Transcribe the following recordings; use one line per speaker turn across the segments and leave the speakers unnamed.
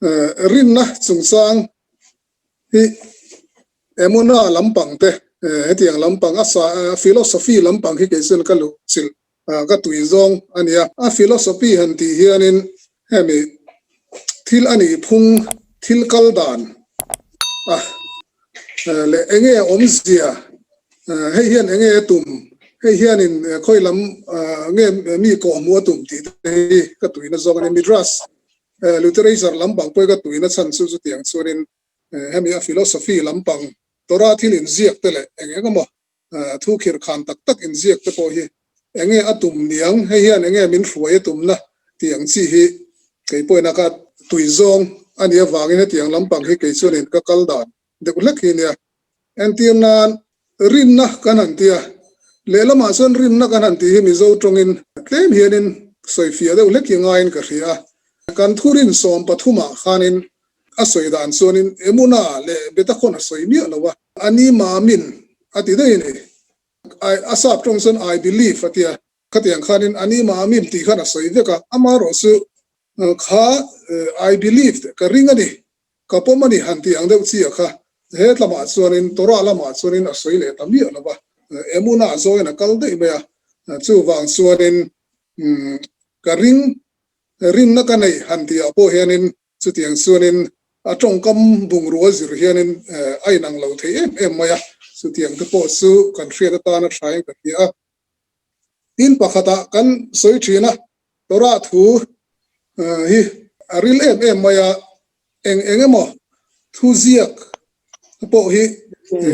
Rinna chungchang hi Emuna lampang te hetiang lampang a philosophy lampang hi kei chuan ka luh chilh ka tui zawng a nia. A philosophy han tih hianin hemi thil a nih phung thil kal dan a leh enge awmzia hei hian enge a tum hei hianin khawi lam nge mi kawhhmuh a tum tih te hi ka tuina zawng a nia. Midrash literature lampang pawh hi ka tuina chhan chu chutiang chuanin hemi a philosophy lampang Torah thil inziak te leh eng eng emaw thu khirh khan tak tak inziak te pawh hi enge a tum niang, hei hian enge min hruai a tumna tih ang chi hi kei pawhin a ka tui zawng a nih avangin hetiang lampang hi kei chuanin ka kal dan deuh hlek hi nia. Entir nan rinna kan han ti a, lehlamah chuan rinna kan han tih hi Mizo tawngin tlem hianin sawifiah deuh hlek hi ngaiin ka hria a, kan thurin 13 ah khanin A sawi dan chuanin Emuna leh Betakhon a sawi miah lo a, a ni mamin a ti daih a ni. I, a sap tawng chuan I believe a ti a, khatiang khanin a ni mamin tih khan a sawi vek a, amaherawh chu kha I believe ka ring a ni, ka pawm a ni han tih ang deuh chi a kha he tlamah chuanin Torah lamah chuanin a sawi leh ta miah lo va, Emuna zawngin a kal daih mai a, chuvang chuanin ka ring, rinna ka nei han tih ah pawh hianin Chutiang chuanin a tawngkam bungrua zir hianin a inang lo thei em em mai a, chutiang te pawh chu kan hriat atana thain ka hria a. Tin pakhatah kan sawi thin a, Torah thu hi a ril em em mai a, eng eng emaw thu ziak pawh hi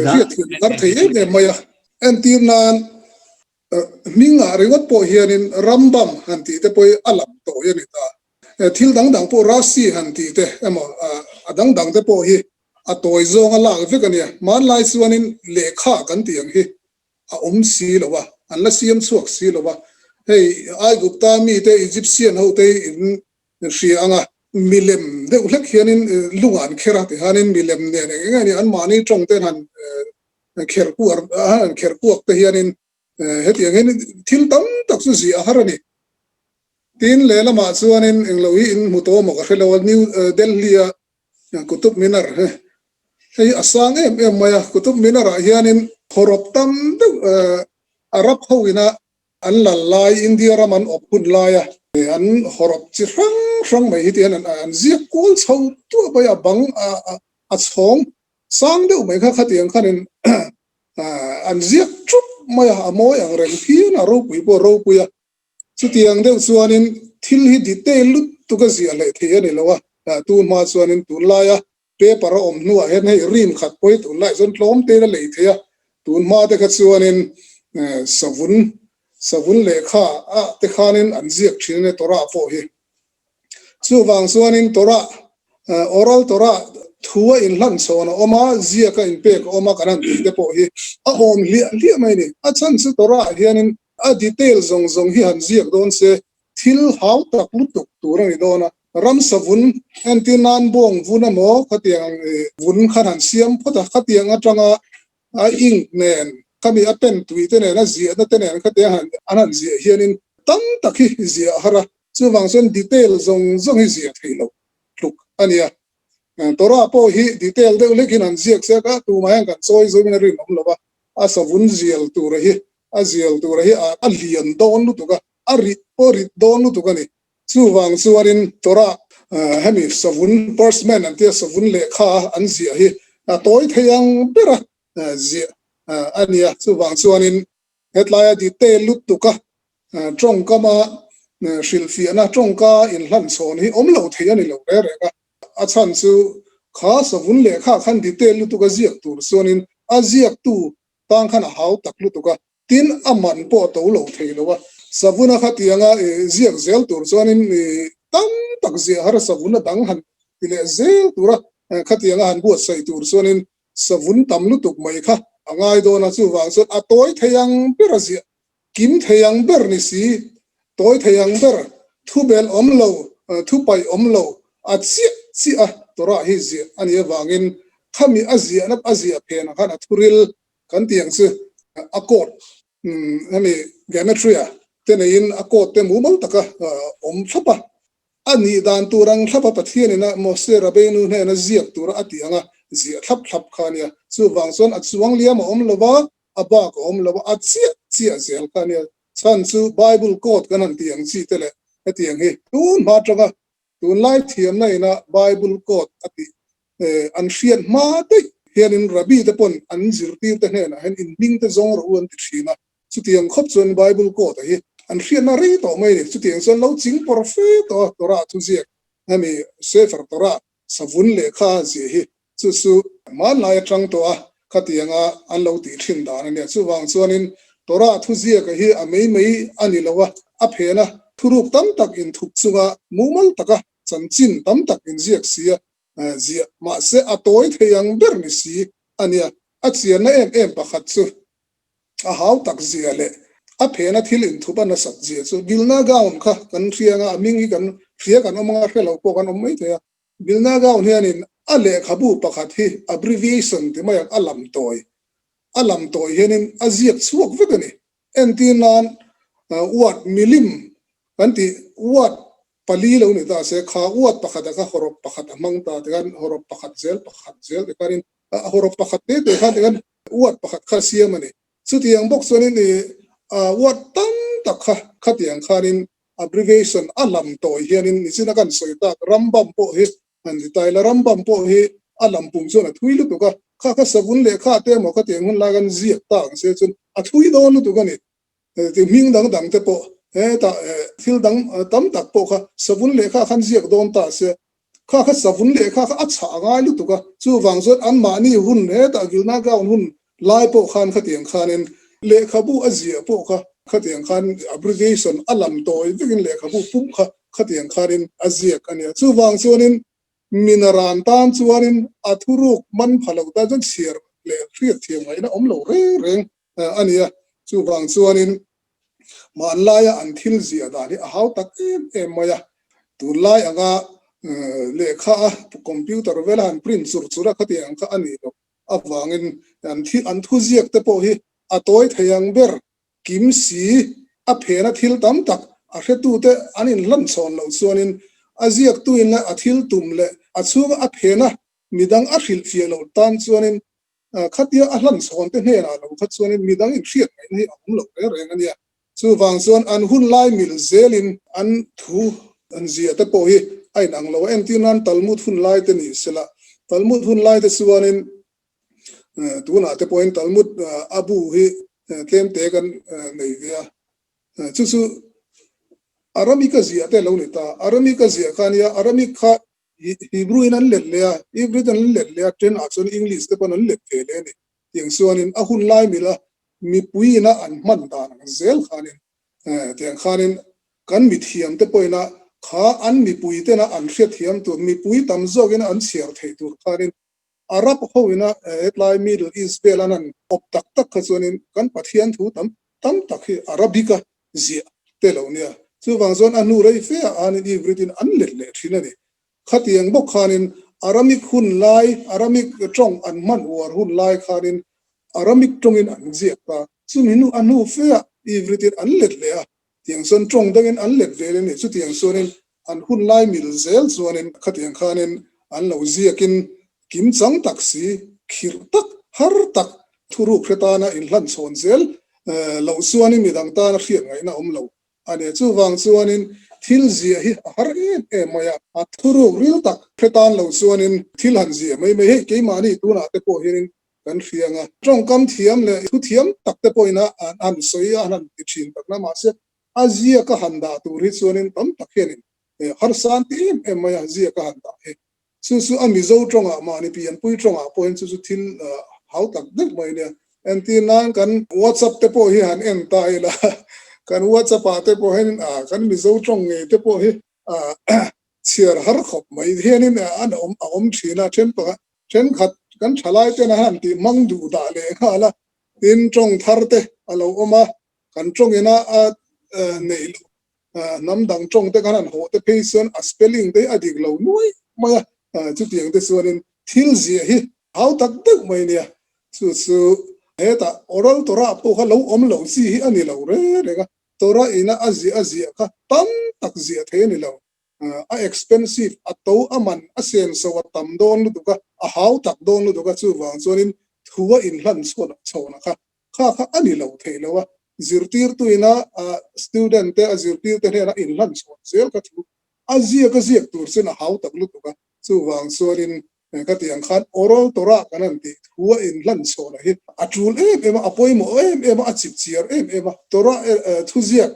hriat thiam har thei em em mai a. Entir nan Hmingah ringawt pawh hianin Rambam han tih te pawh hi a lam tawh hi a ni ta. Thil dang dang pawh Rashi han tih te emaw a dang dang te pawh hi a tawi zawng a lak vek a nia. Hmanlai chuanin lehkha kan tih ang hi a awm si lo a, an la siam chhuak si lo a. Hei Aigupta mite Egyptian ho te hi in hria ang a, milem deuh hlek hianin lungah an kher a tihianin milem nen eng eng a ni anmahni tawng ten han kher kuar a kher kuak te hianin hetiang hian thil tam tak chu ziah a har a ni. Tin lehlamah chuanin englo hi in hmu tawh maw ka hre lo a, New Delhi a Qutub Minar hei a sang em em mai a, Qutub Minar ah hianin hawrawp tam deuh Arab ho ina an lal lai India ram an awp hun laia an hawrawp chi hrang hrang mai hi tihian an ziak kual chho tuah mai a, bang a chhawng Sang deuh mai kha khatiang khanin an ziak thup mai a, a mawi ang reng phian a, ropui pawh a ropui a. Chutiang deuh chuanin thil hi detail lutuk a ziah leh thei a ni lo a, tun hma chuanin tunlaia paper a awm hnuah hian hei rim khat pawh hi tunlaiah chuan tlawm tein a lei thei a, tun hma te kha chuanin savun savun lehkha ah te khanin an ziak thin a nia Torah pawh hi. Chuvang chuanin Torah, Oral Torah, thu a inhlan chhawn a awm a, ziak a inpek a awm a kan han tih te pawh hi a awm hliah hliah mai a ni. A chhan chu Torah ah hianin a detail zawng zawng hi han ziak dawn se thil hau tak lutuk tur a ni dawn a. Ramsa vun entir nan bawng vun emaw khatiang vun khan han siam phawt a, khatiang atanga A ink nen, khami a pen tui te nen, a ziahna te nen khatiang han an han ziah hianin tam tak hi ziah a har a, chuvang chuan detail zawng zawng hi ziah theih loh tluk a nia. Torah pawh hi detail deuh hlek hian han ziak se a, tumah hian kan chawi zawmin a rinawm lo va, a savun zial tura hi a zial tura hi a lian dawn lutuk a, a rit pawh rit dawn lutuk a ni. Chuvang chuanin Torah hemi savun parchment an tia savun lehkha an ziah hi a tawi thei ang bera ziah a nia. Chuvang chuanin hetlaia detail lutuka tawngkama hrilhfiahna tawngka inhlanchhawn hi awm lo thei a ni lo reng reng a. A chhan chu kha savun lehkha khan detail lutuka ziak tur chuanin a ziaktu tan khan a hau tak lutuk a. Tin, a man pawh a to lo thei lo a. Savuna khatianga ziak zel tur chuanin tam tak ziah har savun a dang han ti leh zel tur a, khatianga han buatsaih tur chuanin savun tam lutuk mai kha a ngai dawn a. Chuvang chuan a tawi thei ang ber a ziah, kim thei ang ber ni si, tawi thei ang ber, thu belh awm lo, thu paih awm lo, a chiah chiah a Torah hi ziah a nih avangin khami a ziahna a ziah phenah khan a thuril Kan tih ang chu a court hemi geometry-a te neiin a court te mumal taka awm thlap a. A nih dan tur ang thlap a Pathian ina Mose Rabbeinu hnena ziak tura a tih anga ziah thlap thlap kha a nia. Chuvang chuan a chuang liam a awm lo va, a bak a awm lo va, a chiah chiah zel kha a nia. Chhan chu Bible code kan han tih ang chi te leh hetiang hi tun hma atanga tunlai thiamna ina Bible code a tih an hriat hma daih hianin Rabbi te pawn an zirtirte hnenah hian inhming te zawng rawh u an ti thin a. Chutiang khawp chuan Bible code a hi an hriatna rei tawh mai a ni. Chutiang chuan lo ching pawr fe tawh a Torah thuziak hemi Sefer Torah savun lehkha ziah hi chu chu hmanlai atang tawh a khatianga an lo tih thin dan a nia. Chuvang chuanin Torah thuziak a hi a mei mei a ni lo a, a phena thuruk tam tak inthup chunga mumal taka chanchin tam tak inziak si a ziah mahse a tawi thei ang ber ni si a nia. A chianna em em pakhat chu A hau tak zia leh a phena thil inthup a nasat zia chu Vilna Gaon kha kan hria anga a hming hi kan hria kan awm anga hre lo pawh kan awm mai thei a. Vilna Gaon hianin a lehkhabu pakhat hi abbreviation ti mai ang a lam tawi a lam tawi hianin a ziak chhuak vek a ni. Entir nan word milim kan tih word pali lo ni ta se kha word pakhat a kha hawrawp pakhat a hmang ta tikhan hawrawp pakhat zel pakhat zel tikhanin a hawrawp pakhat te te khan tikhan word pakhat kha siam a ni. Chutiang bawk chuanin i word tam tak kha khatiang khanin abbreviation a lam tawi hianin nichina kan sawi tak Rambam pawh hi han ti ta ila, Rambam pawh hi a lam pum chuan a thui lutuk a, kha kha savun lehkha te emaw khatiang hun lai kan ziak ta ang se chuan a thui dawn lutuk a ni. Ti hming dang dang te pawh hetah thil dang tam tak pawh kha savun lehkha khan ziak dawn ta se Kha kha savun leh kha kha a chhah ngai lutuk a, chuvang chuan anmahni hun hetah Vilna Gaon hun lai pawh khan khatiang khanin lehkhabu a ziah pawh kha khatiang khan abbreviation a lam tawi vekin lehkhabu pum kha khatiang khanin a ziak a nia. Chuvang chuanin minaran tan chuanin a thuruk man pha lo tan chuan chhiar leh hriat thiam ngaihna awm lo reng reng a nia. Chuvang chuanin Hmanlaia an thil ziah dan hi a hau tak em em mai a, tunlai anga lehkha a computer vela han print chur chur a khatiang ang kha a nih loh avangin an thil an thuziak te pawh hi a tawi thei ang ber kim si a phena thil tam tak a hretute an inhlanchhawn loh chuanin a ziaktuin leh a thil tum leh a chhunga a phena midang a hrilhfiah loh tan chuanin Khatia a hlan chhawn te hnenah lo kha chuanin midang inhriat ngaihna hi a awm lo reng reng a nia. Chuvang chuan an hun lai mil zelin an thu an zia te pawh hi a inang lo a, entir nan Talmud hun lai te ni sela, Talmud hun lai te chuanin tunah te pawhin Talmud a bu hi tlem te kan nei ve a, chu chu Aramik a ziah te lo ni ta, Aramik a ziah kha a nia, Aramik kha Hebrew in an let leh a, Hebrew in an let leh a, then ah chuan English te pawn an let ve leh a ni. Tiang chuanin a hun lai mila mipui ina an hman dan ang zel khanin tiang khanin kan mithiam te pawhin a kha an mipui tena an hriatthiam tur, mipui tam zawkin an chhiar theih tur khanin Arab ho ina hetlai Middle East vel an han awp tak tak kha chuanin kan Pathian thu tam tam tak hi Arabic a ziah te lo nia. Chuvang chuan a hnu rei fe ah khanin Ivrit in an let leh thin a ni. Khatiang bawk khanin Aramic hun lai, Aramic tawng an hman uar hun lai khanin Aramic tawngin an ziak ta. Chumi hnu a hnu fe ah Ivrit in an let leh a, tiang chuan tawng dangin an let vel a ni. Chutiang chuanin an hun lai mil zel chuanin khatiang khanin an lo ziakin kim chang tak si, khirh tak, har tak, thuruk hre tana inhlan chhawn zel loh chuanin midang tana hriat ngaihna awm lo a ni. Chuvang chuanin thil ziah hi a har em em mai a, a thuruk ril tak hre tan lo chuanin thil han ziah mai mai hei keimahni tunah te pawh hianin kan hria ang a, tawngkam thiam leh thu thiam tak te pawhin a han sawi a, an han ti thin takna mahse a ziak a han dah tur hi chuanin tam tak hianin harsa an ti em em mai a, ziak a han dah hi. Chu chu a Mizo tawngah mahni pianpui tawngah pawhin chu chu thil hau tak deuh mai nia. Entir nan kan WhatsApp te pawh hi han en ta ila, kan WhatsApp ah te pawh hianin kan Mizo tawng ngei te pawh hi chhiar har khawp mai hianin an awm a awm thin a, then pakhat thenkhat kan thalai ten a han tih hmang duh dah leh nghal a, tin tawng thar te a lo awm a, kan tawngin a neih loh hnam dang tawng te khan han hawh te phei chuan a spelling te hi a dik lo nuai mai a, chutiang te chuanin thil ziah hi hau tak deuh mai nia, chu chu hetah oral Torah pawh kha lo awm lo chi hi a ni lo reng reng a, Torah ina a ziah a ziah kha tam tak ziah thei a ni lo. A expensive, a to, a man, a senso a tam dawn lutuk a, a hau tak dawn lutuk a, chuvang chuanin thu a inhlan chhuah chhona kha kha kha a ni lo thei lo a, zirtirtuina student te a zirtirte hnena inhlan chhuah zel kha thu a ziak a ziak tur chuan a hau tak lutuk a, chuvang chuanin khati ang khan oral Torah kan han tih thu a inhlan chhuahna hi a tul em em a, a pawimawh em em a, a chip chiar em em a, Torah thuziak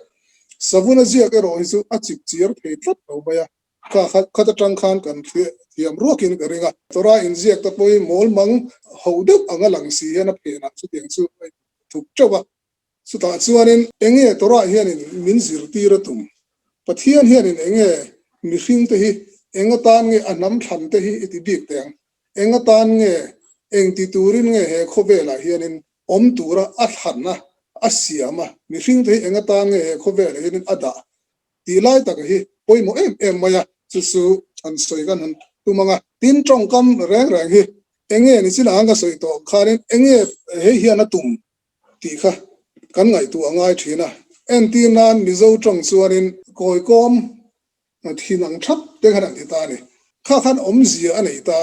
savun a ziak erawh hi chu a chip chiar thei tlat lo mai a, kha khat atang khan kan thiam ruakin ka ring a, Torah inziak te pawhin mawl mang ho deuh anga lang si hian a phenah chutiang chu a inthup teuh a. Chutah chuanin enge Torah hianin min zirtir a tum? Pathian hianin enge mihringte hi eng atan nge a hnam thlan te hi i ti bik teh ang? Eng atan nge, eng ti turin nge he khawvelah hianin awm tura a thlan a, a siam a, mihringte hi eng atan nge he khawvelah hianin a dah? Tih lai tak hi pawimawh em em mai a, chu chu han sawi kan han tum ang a. Tin, tawngkam reng reng hi enge ni chin ang ka sawi tawh khanin enge hei hian a tum tih kha kan ngaihtuah a ngai thin a. Entir nan Mizo tawng chuanin kawikawm thin ang thap te khan an ti ta a ni. Kha khan awmzia a nei ta.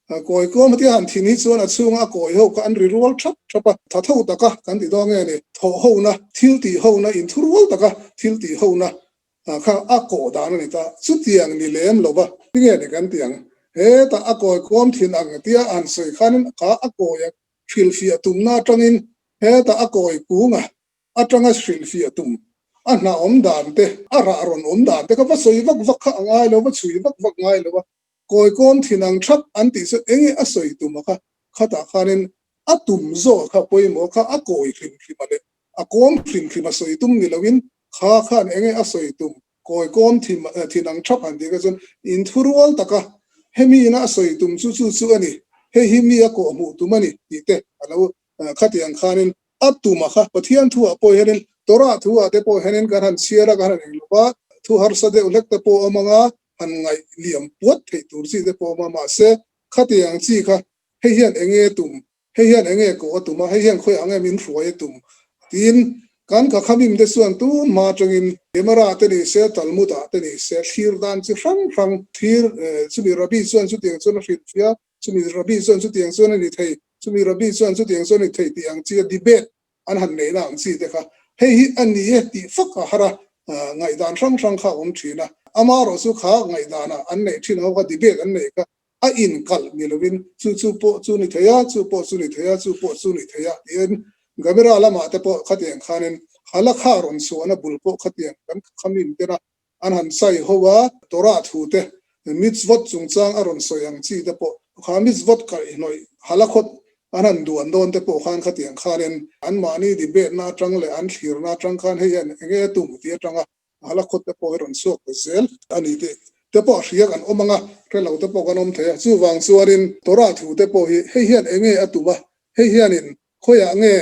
Kawikawm hetia han thin hi chuan a chhunga a kawi ho kha an ri rual thap thap a. Tha tho taka kan ti dawn nge ni, thawh hona, thil tih hona, inthurual taka thil tih hona kha a kawh dan a ni ta. Chutiang ni lem lo va, tinge ni kan ti ang? Hetah a kawikawm thin ang tia han sawi khanin kha a kawi a Hrilhfiah tumna atangin hetah a kawi kunga atanga hrilhfiah tum a hna awm dan te, a rah rawn awm dan te kha va sawi vak vak kha a ngai lo, va chhui vak vak ngai lo a, kawi kawm thin ang thap an tih chu enge a sawi tum a kha, khatah khanin a tum zawk kha pawimawh kha a kawi hrim hrim a leh a kawm hrim hrim a sawi tum ni loin kha khan enge a sawi tum kawi kawm thin ang thap han tih kha chuan inthurual taka hemi ina a sawi tum chu chu chu a ni, hei hi mi a kawhhmuh tum a ni tih te a lo khatiang khanin a tum a kha. Pathian thuah pawh hianin Torah thuah te pawh hianin kan han chhiar a, kan han eng lova, thu harsa deuh hlek te pawh a awm ang a, han ngaih liam puat theih tur chi te pawh a awm a, mahse khatiang chi kha hei hian enge tum Hei hian enge kawh a tum a, hei hian khawiah nge min hruai a tum? Tiin kan ka khamim te chuan tun hma atangin Gemara te ni se, Talmud ah te ni se, thlir dan chi hrang hrang thlir chumi Rabbi chuan chutiang chuan a hrilhfiah, chumi Rabbi chuan chutiang chuan a ni thei, chumi Rabbi chuan chutiang chuan a ni thei tih ang chi a debate an han neihna ang chi te kha hei hi a ni e tih fak a har a, ngaihdan hrang hrang kha a awm thin a, amaherawhchu kha ngaihdana an neih thin ho kha debate an neih kha a inkalh ni lovin chu chu pawh chu ni thei a, chu pawh chu ni thei a, chu pawh chu ni thei a tiin Gamera lamah te pawh khatiang khanin Halakha rawn chhuahna bul pawh khatiang kan khamim tena an han chai ho a, Torah thu te mitzvot chungchang a rawn sawi ang chi te pawh kha mitzvot kaihhnawih Halakhot an han duan dawn te pawh khan khatiang khanin anmahni debate na atang leh an thlirna atang khan hei hian enge a tum tih atanga Halakhawt te pawh hi rawn chhuak ta zel a ni tih te pawh hria kan awm ang a, hre lo te pawh kan awm thei a. Chuvang chuanin Torah thu te pawh hi hei hian eng nge a tum a, hei hianin khawiah nge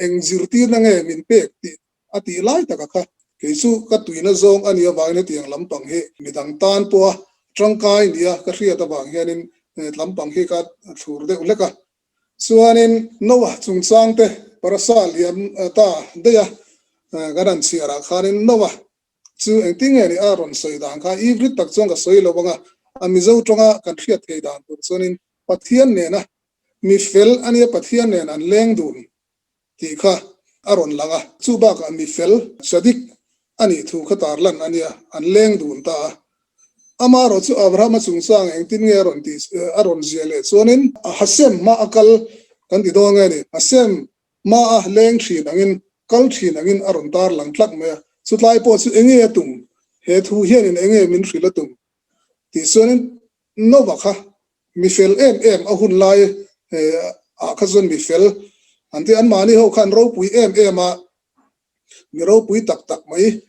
eng zirtirna nge min pek tih a tih lai taka kha kei chu ka tuina zawng a nih avangin hetiang lampang hi midang tan pawha tangkai nia ka hriat avang hianin lampang hi ka thlur deuh hlek a. Chuanin Noah chungchang te parasa liam ta daih a, kan han chhiar ah khanin Noah chu engtin nge ni a rawn sawi dan kha Ivrit tak chuan ka sawi lo ang a, a Mizo tawnga kan hriat thei dan tur chuanin Pathian nena mi fel a nia Pathian nen an leng dun tih kha a rawn lang a, chu bakah mi fel Sadik a nih thu kha tar lan a nia, an leng dun ta a. Amaherawh chu Abrahama chungchang engtin nge a rawn tih a rawn ziah leh chuanin Hashem hma a kal kan ti dawn nge ni, Hashem hma a leng thin angin kal thin angin a rawn tar lang tlat mai a, chutlai pawh chu enge a tum, he thu hianin enge min hrilh a tum tih chuanin Noah kha mi fel em em a hun lai ah kha chuan mi fel an ti anmahni ho khan ropui em em a, mi ropui tak tak mai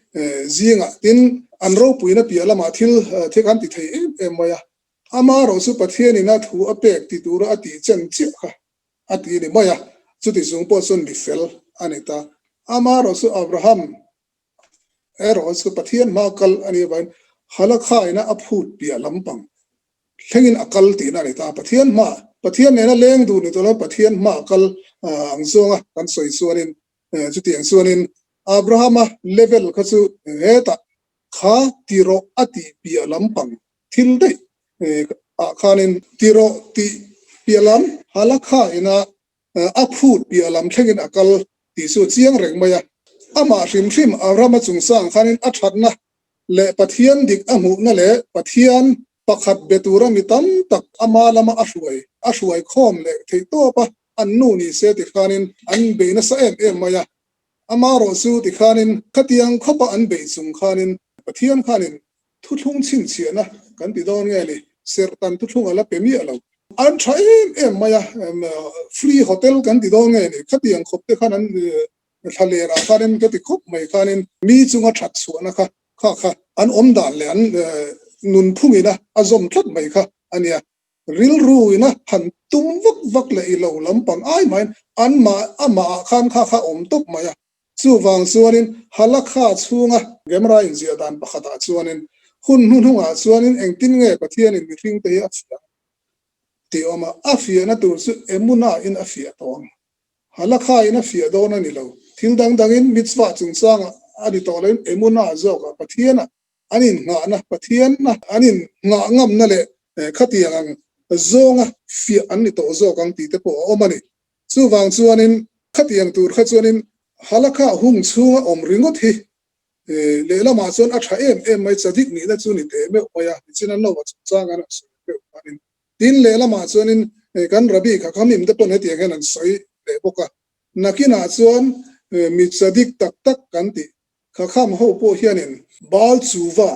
zingah tin an ropuina piah lamah thil thil khan ti thei em em mai a, amaherawh chu Pathianin a thu a pek ti tura a tih chen chiah kha a ti ni mai a, chuti chung pawh chuan mi fel a ni ta. Amaherawh chu Abraham erawh chu Pathian hma kal a nih avangin Halakhaina a phut piah lampang thlengin a kal tihna a ni ta. Pathian hma, Pathian nena leng duh ni tawh lo Pathian hma kal ang zawnga kan sawi chuanin chutiang chuanin Abrahama level kha chu hetah Kha ti rawh a tih piah lampang thil daih ah khanin ti rawh tih piah lam halakha ina a phut piah lam thlengin a kal tih chu a chiang reng mai a. Amah hrim hrim Abrahama chungchang khanin a thatna leh Pathian dik a hmuhna leh Pathian pakhat be tura mi tam tak ama lama a hruai a hruai khawm leh theih tawp a, an nu ni se ti khanin an bei nasa em em mai a. Amarawh chu ti khanin khatiang khawpa an beih chung khanin Pathian khanin thuthlung chhinchhiahna kan ti dawn nge ni, serhtan thuthlung a la pe miah lo. An tha em em mai a, free hotel kan ti dawn nge ni, khatiang khawp te khan an thla lerah khanin ka ti khawp mai khanin mi chunga that chhuahna kha kha kha an awm dan leh an nunphungina a zawm tlat mai kha a nia. Rilru ina han tum vak vak leh i lo lampang ai maiin an mah amah ah khan kha kha awm tawp mai a. Chuvang chuanin Halakha chhunga Gemara inziah dan pakhatah chuanin hun hnuhnungah chuanin engtin nge Pathianin mihringte hi a fiah ang tih awm a, a fiahna tur chu Emuna in a fiah tawh ang. Halakha in a fiah dawn a ni lo. Thil dang dangin mitzvah chungchangah a ni tawh loin Emuna zawkah Pathianah an innghahna, Pathianna an innghah ngamna leh khatiang ang zawnga fiah an ni tawh zawk ang tih te pawh a awm a ni. Chuvang chuanin khatiang tur kha chuanin Halakha hung chhunga awm ringawt hi lehlamah chuan a tha em em mai, chadik nihna chu ni teh meuh mai a, nichin an lo va chungchang an sawi meuh khanin. Tin, lehlamah chuanin kan Rabbi kha khamim te pawn hetiang hian an sawi leh bawk a, nakinah chuan mi chadik tak tak kan tih Kha kham ho pawh hianin Baal chuva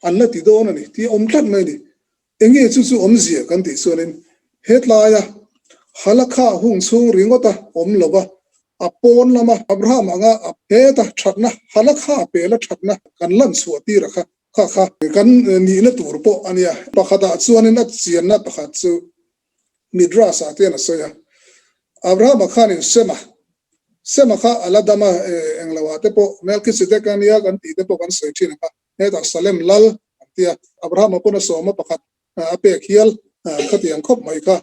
an la ti dawn a ni tih a awm tlat mai a ni. Enge chu chu awmzia kan tih chuanin hetlaia Halakha hung chhung ringawta awm lova a pawn lama Abraham anga heta thatna Halakha pela thatna kan lan chhuah tir a kha kha kha kan nihna tur pawh a nia. Pakhatah chuanin a chianna pakhat chu Midrash-ah te hian a sawi a, Abraham-a khanin Sema, Sema kha a la dam a, engloah te pawh Melchizedek a nia kan tih te pawh kan sawi thin ang a, hetah Salem lal an ti a, Abraham-a pawn a sawma pakhat a pek hial khatiang khawp mai kha,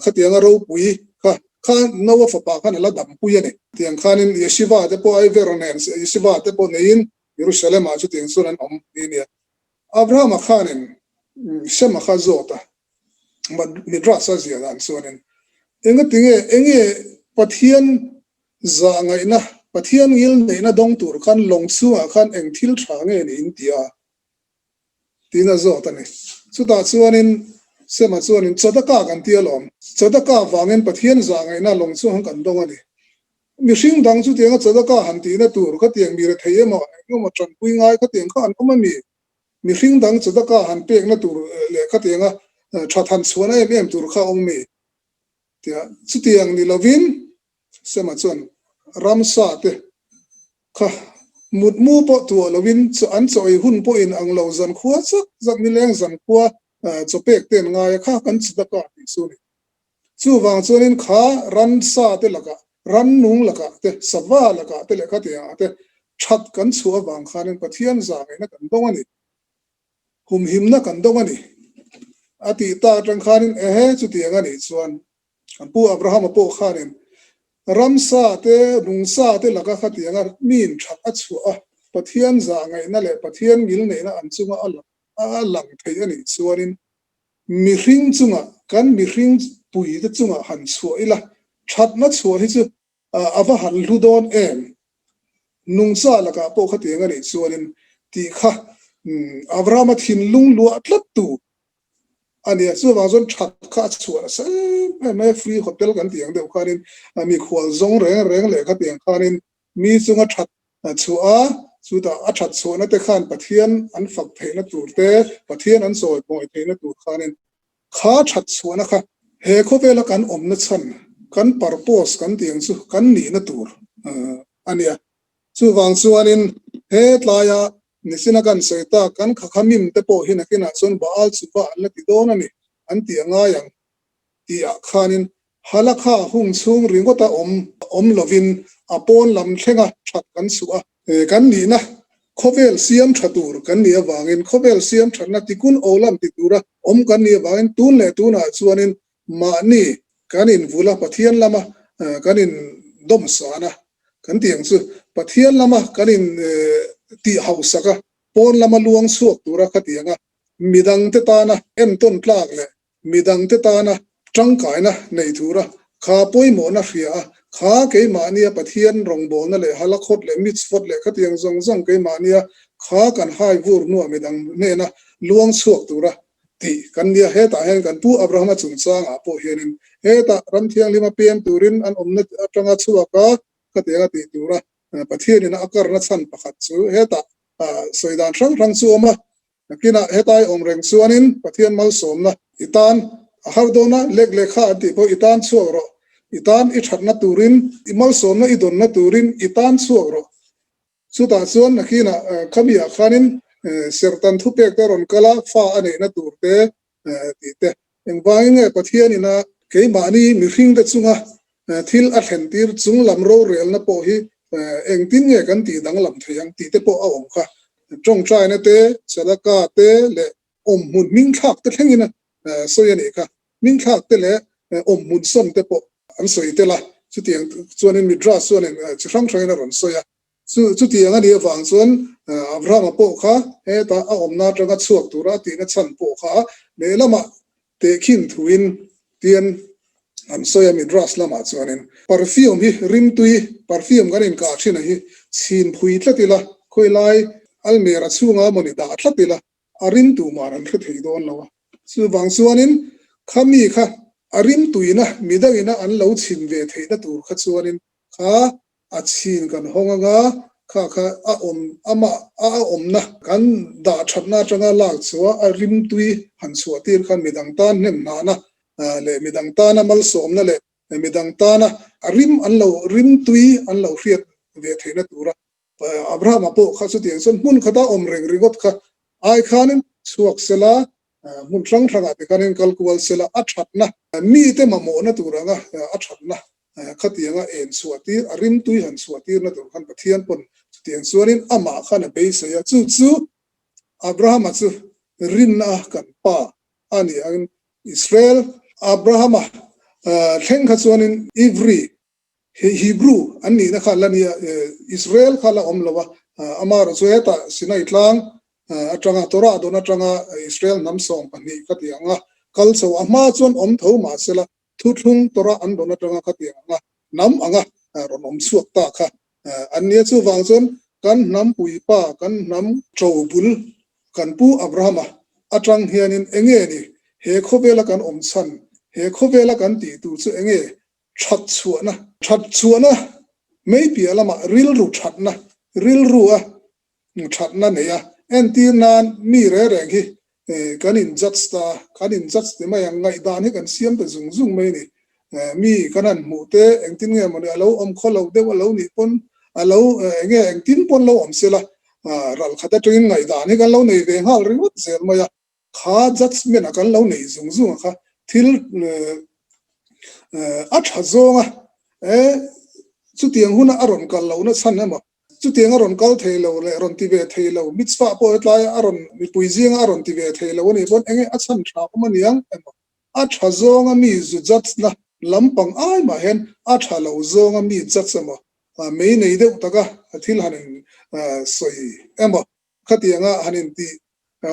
khatianga ropui kha, kha Noah fapa khan a la dampui a ni. Tiang khanin Yeshiva te pawh Aiver nen Yeshiva te pawh neiin Jerusalem-ah chutiang chuan an awm ni nia. Abraham-a khanin Sema kha zawt a, Midrash a ziah dan chuanin engatinge enge Pathian zah ngaihna, Pathian ngil neihna dawng tur khan lawng chhungah khan eng thil tha nge ni in ti a? tiin a zawt a ni. Chutah chuanin Sema chuanin Tzedakah kan ti alawm, Tzedakah vangin Pathian zah ngaihna lawng chhung kan dawng a ni. Mihring dang chutianga Tzedakah han tihna tur khatiang mi rethei emaw engemaw tanpui ngai khatiang kha an awm a mi? Mihring dang tzedakah han pekna tur leh khatianga that han chhuahna em em tur kha a awm mi? Tia chutiang ni lovin Sema chuan ramsa te kha mutmu pawh tuah lovin an chaw ei hun pawhin ang lo zankhua chak zak nileng zankhua chaw pek te an ngai a kha kan tzedakah tih chu a ni. Chuvang chuanin kha ramsa te lakah, rannung lakah te, sava lakah te leh khatiangah te that kan chhuah avang khanin Pathian zangaihna kan dawng a ni, humhimna kan dawng a ni a tih ta atang khanin ehe chutiang a nih chuan kan pu Abrahama pawh khanin ramsa te, nungsa te laka khatianga miin that a chhuah a, Pathian zahngaihna leh Pathian ngilneihna an chunga a lang thei a nih chuanin Mihring chungah, kan mihring puite chungah han chhuah ila, thatna chhuah hi chu a va han hlu dawn em? Nungcha lakah pawh khatiang a nih chuanin tih kha Abrahama thinlung luah tlat tu a nia. Chuvang chuan that kha a chhuah nasa em em mai a, free hotel kan tih ang deuh khanin mikhual zawng reng reng leh khatiang khanin Mi chunga that chhuah a, chutah a that chhuahna te khan Pathian an fak theihna tur te, Pathian an sawi pawi theihna tur khanin kha that chhuahna kha he khawvela kan awmna chhan, kan purpose kan tih ang chu kan nihna tur a nia. Chuvang chuanin he tlaia nichina kan sawi tak kan khakhamim te pawh hi nakinah chuan Baal chuva an la ti dawn a ni an tih a ngai ang. tihah khanin Halakha hung chhung ringawta awm awm lovin a pawn lam thlenga that kan chhuah a. Kan nihna khawvel siam tha tur kan nih avangin khawvel siam thatna tikun olam ti tura awm kan nih avangin tun leh tunah chuanin mahni kan invul a, Pathian lama kan indawmsan a, kan tih ang chu Pathian lama kan in tih hausak a. Pawn lama luang chhuak tura khatianga midangte tana entawn tlak leh midangte tana tangkaina nei tura kha pawimawhna hria a, kha keimahnia Pathian rawngbawlna leh halakhawt leh mitzvot leh khatiang zawng zawng keimahnia kha kan hai vur hnuah midang hnena luang chhuak tura tih kan nia. Hetah hian kan Pu Abrahama chungchangah pawh hianin hetah ram thianghlima pem turin an awmna atanga chhuak a, khatianga tih tura Pathianin a karna chhan pakhat chu hetah sawi dan hrang hrang chu awm a, nakinah hetai awm reng chuanin Pathian malsawmna i tan a har dawn a, lek lehkha an tih pawh i tan chhuak rawh, i tan i thatna turin, i malsawmna i dawnna turin i tan chhuak rawh. Chutah chuan nakinah khamiah khanin serhtan thupek te rawn kal a, fa a neihna tur te tih te. Engvangin nge Pathianin a keimahni mihringte chunga thil a thlentir chung lam rorelna pawh hi engtin nge kan tih danglam thei ang tih te pawh a awm kha. Tawngtaina te, sadaka te leh awmhmun hmingthlak te thlengin sawi a nih kha. Hmingthlak te leh awmhmun sawn te pawh an sawi tel a, chutiang chuanin Midrash chuanin chi hrang hrangin a rawn sawi a. Chu chutiang a nih avang chuan Abrahama pawh kha heta a awmna atanga chhuak tura a tihna chhan pawh kha lehlamah tehkhin thuin tian an sawi a Midrash lamah chuanin perfume hi rimtui perfume kan inkah thin a hi chhin phui tlat ila khawilai almera chhunga mawni dah tlat ila a rim tumah an hre thei dawn lo a. Chuvang chuanin khami kha a rimtuina midangina an lo chhin ve theihna tur kha chuanin kha A chhin kan hawng anga kha kha a awm amah a a awmna kan dah thatna atanga lak chhuah a rimtui han chhuah tir khan midang tan hnem hnahna leh midang tana malsawmna leh midang tana a rim an lo rimtui an lo hriat ve theihna tura Abrahama pawh kha chutiang chuan hmun khata awm reng ringawt kha ai khanin chhuak sela hmun hrang hrangah te khanin kal kual sela a thatna mite mamawhna tur anga a thatna Khatianga en chhuah tir, a rimtui han chhuah tirna tur khan Pathian pawn chutiang chuanin amah khan a beisei a, chu chu Abrahama chu rinna a kan pa a ni angin Israel Abrahama thleng kha chuanin Ivri, Hebrew, an nihna kha la nia, Israel kha la awm lo a, amaherawh chu hetah Sinai tlang atanga Torah dawn atanga Israel hnam 12 khatianga kal chho a hma chuan awm tho mahsela Thuthlung Torah an rawn atanga khatiang anga hnam anga rawn awm chhuak ta kha an nia. Chuvang chuan kan hnam puipa, kan hnam ṭobul, kan pu Abrahama atang hianin enge ni he khawvela kan awm chhan, he khawvela kan tih tur chu enge that chhuahna, that chhuahna mai piah lamah rilru thatna, rilru a thatna nei a, entir nan mi reng reng hi kan in judge ta, kan in judge ti mai ang, ngaihdan hi kan siam ta zung zung mai a ni. Mi kan han hmuh te engtin nge mawni a lo awm khaw lo deuh a lo nih pawn a lo enge engtin pawn lo awm sela ral khat atangin ngaihdan hi kan lo nei ve nghal ringawt zel mai a, kha judgement a kan lo nei zung zung a kha thil a tha zawnga chutiang huna a rawn kal lohna chhan emaw Chutiang a rawn kal thei lo leh rawn ti ve thei lo, mitzvah pawh hetlai a rawn mipui zinga a rawn ti ve thei lo a nih pawn enge a chhan tha awm a niang emaw? A tha zawnga mi zu judge na lampang ai mah hian a tha lo zawnga mi judge emaw, mei nei deuh taka thil han in sawi emaw, khatianga han in tih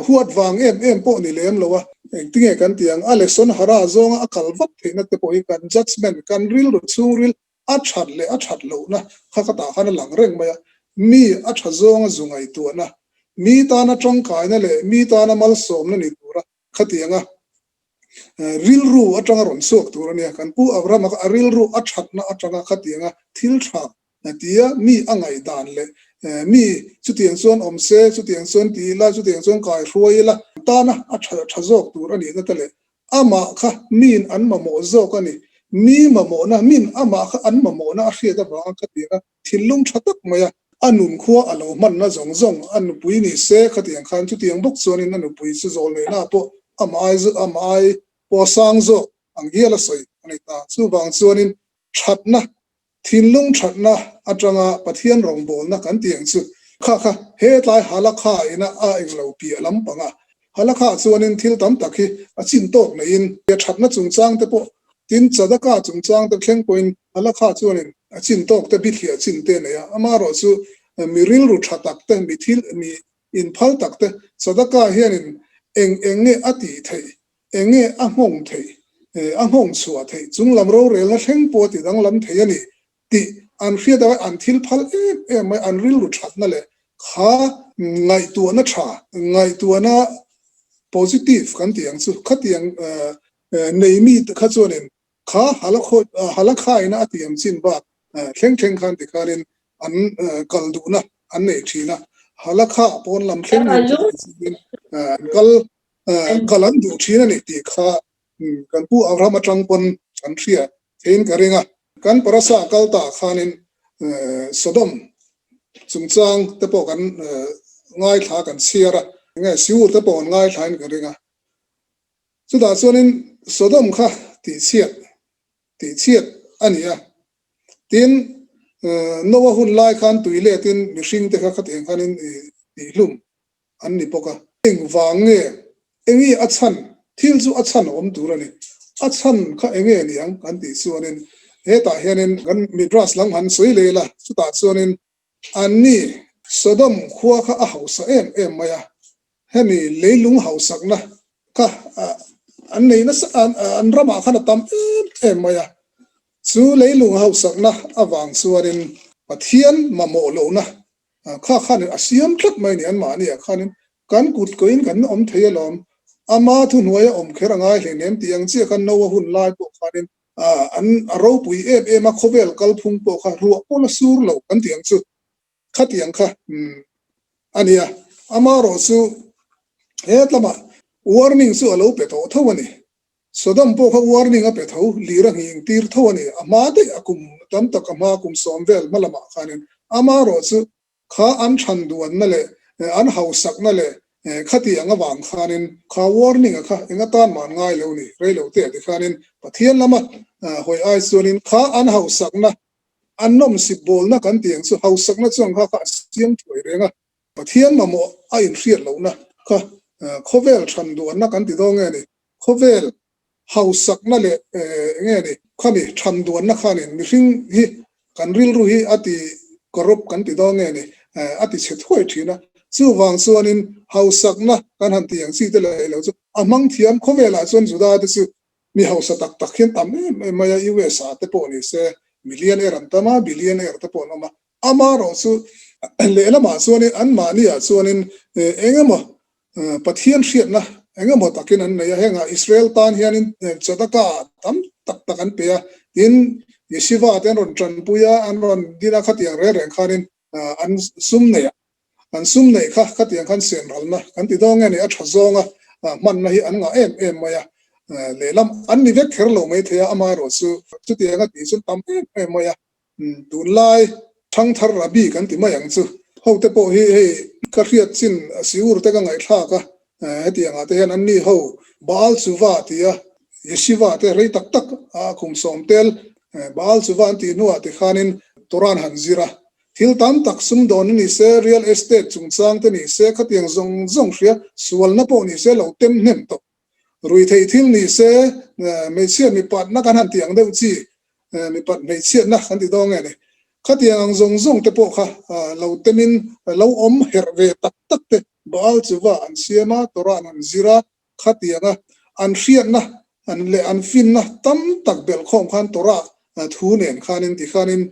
huat vang em em pawh ni lem lo a, engtinge kan ti ang? A lesson hara zawnga a kal vat theihna te pawh hi kan judgement, kan rilru chhungril A that leh a that lohna kha ka tah khan a lang reng mai a, mi a tha zawnga zu ngaihtuahna, mi tana tangkaina leh mi tana malsawmna ni tura khatianga rilru atanga rawn chhuak tur a nia. Kan Pu Abrahama kha a rilru a thatna atanga khatianga thil tha tia mi a ngaihdan leh mi chutiang chuan awm se, chutiang chuan ti ila, chutiang chuan kai hruai ila tana a tha zawk tur a nihna te leh Amah kha miin an mamawh zawk a ni. Mi mamawhna, min amah kha an mamawhna a hriat avanga khatianga thinlung tha tak mai a, a nunkhua a lo hmanna zawng zawng a nupui ni se khatiang khan chutiang bawk chuanin a nupui chu zawl neihna pawh amah ai amah ai pawh a sang zawk ang hial a sawi a ni ta. Chuvang chuanin thatna Thinlung thatna atanga Pathian rawngbawlna kan tih ang chu kha kha hetlai Halakha ina a englo piah lampang a. Halakha chuanin thil tam tak hi a chin tawk neiin thatna chungchang te pawh tin Tzedakah chungchang te thleng pawhin Halakha chuanin a chin tawk te bithliah chin te a nei a. Amaherawhchu mi rilru tha tak te mi thil mi. inphal tak te Sadaka hianin eng eng nge a tih theih, eng nge a nghawng theih, a nghawng chhuah theih, chunglam rorelna thleng pawh a ti danglam thei a ni tih an hriat a, an thil phal em em mai, an rilru thatna leh kha ngaihtuahna tha, ngaihtuahna positive kan tih ang chu khatiang nei mi kha chuanin kha halakhaina a tih ang chin bak thleng thleng khan tikhanin an kal duhna an nei thin a, halakha pawn lam thleng in an kal kal an duh thin a ni tih kha kan pu Abraham atang pawn kan hria theiin ka ring a. Kan parasa kal ta khanin Sodom chungchang te pawh kan ngaithla kan chhiar a, enge Siur te pawh kan ngaithla in ka ring a. Chutah chuanin Sodom kha tihchhiat tihchhiat a ni a. Tin, Noa hun lai khan tui letin mihring te kha khatiang khanin tihhlum an ni bawk a. Engvang nge? Enge a chhan? Thil chu a chhan a awm tur a ni. A chhan kha enge ni ang kan tih chuanin hetah hianin kan Midrash lam han sawi leh ila, chutah chuanin anni Sodom khua kha a hausa em em mai a, hemi leilung hausakna kha an nei nasa an ramah khan a tam em em mai a, chu leilung hausakna avang chuanin Pathian mamawh lohna Kha khanin a siam tlat mai ni anmahni ah khanin kan kut koin kan awm thei alawm, ama thuhnuai a awm kher a ngai hleinem tih ang chiah khan Noa hun lai pawh khanin an a ropui em em a, khawvel kalphung pawh kha ruah pawh la sur lo kan tih ang chu khatiang kha a nia. Amaherawh chu hetlamah warning chu a lo pe tawh tho a ni. Sodom pawh kha warning a pe tho, lir a nghing tir tho a ni. A hma daih a kum tam tak a hma kum sawm vel hma lamah khanin amaherawh chu kha an than duanna leh an hausakna leh khati ang avang khanin kha warning a kha eng atan mah an ngai lo ni rei lo te ah ti khanin Pathian lama hawi ai chuanin kha an hausakna an nawmsip bawlna kan tih ang chu hausakna chuan kha kha a siam thuai reng a. Pathian mamawh a inhriat lohna kha khawvel than duanna kan ti dawn nge ni? Khawvel hausakna leh enge ni khami than duanna khanin mihring hi kan rilru hi a ti corrupt kan ti dawn nge ni a ti chhe thuai thin a. Chuvang chuanin hausakna kan han ti ang chi te leh lo chu a hmang thiam khawvelah chuan Juda te chu mi hausa tak tak hian tam em em mai a, USA te pawh ni se millionaire an tam a, billionaire te pawh an awm a. Amaherawh chu lehlamah chuanin anmahniah chuanin eng emaw Pathian hriatna eng emaw takin an nei a, hengah Israel tan hianin tzedakah tam tak tak an pe a, tin Yeshiva te an rawn tanpui a, an rawn din a, khatiang reng reng khanin an sum nei a, an sum neih kha khatiang khan senralna kan ti dawn nge ni, a tha zawnga hmanna hi an ngah em em mai a, lehlam an ni vek kher lo maithei a, amaherawh chu chutianga tih chu tam em em mai a. Tunlai thangthar Rabbi kan ti mai ang chu. Hote pawh hi hei ka hriat chin siur te ka ngaihthlak a, hetiang ah te hian an ni ho Baal Chuva ti a Yeshiva te rei tak tak a kum sawm tel Baal Chuva an tih hnuah tikhanin Torah an han zir a, thil tam tak sumdawn ni se, real estate chungchang te ni se, khatiang zawng zawng hria sualna pawh ni se lo tem hnem tawh. Ruihtheih thil ni se, hmeichhia mipatna kan han tih ang deuh chi, mipat hmeichhiatna kan ti dawn nge ni? Khatiang ang zawng zawng te pawh kha lo temin lo awm herh ve tak tak te Baal chuva an siam a, Torah an han zir a, khatianga an hriatna an leh an finna tam tak belhkhawm khan Torah thu nen khanin tikhanin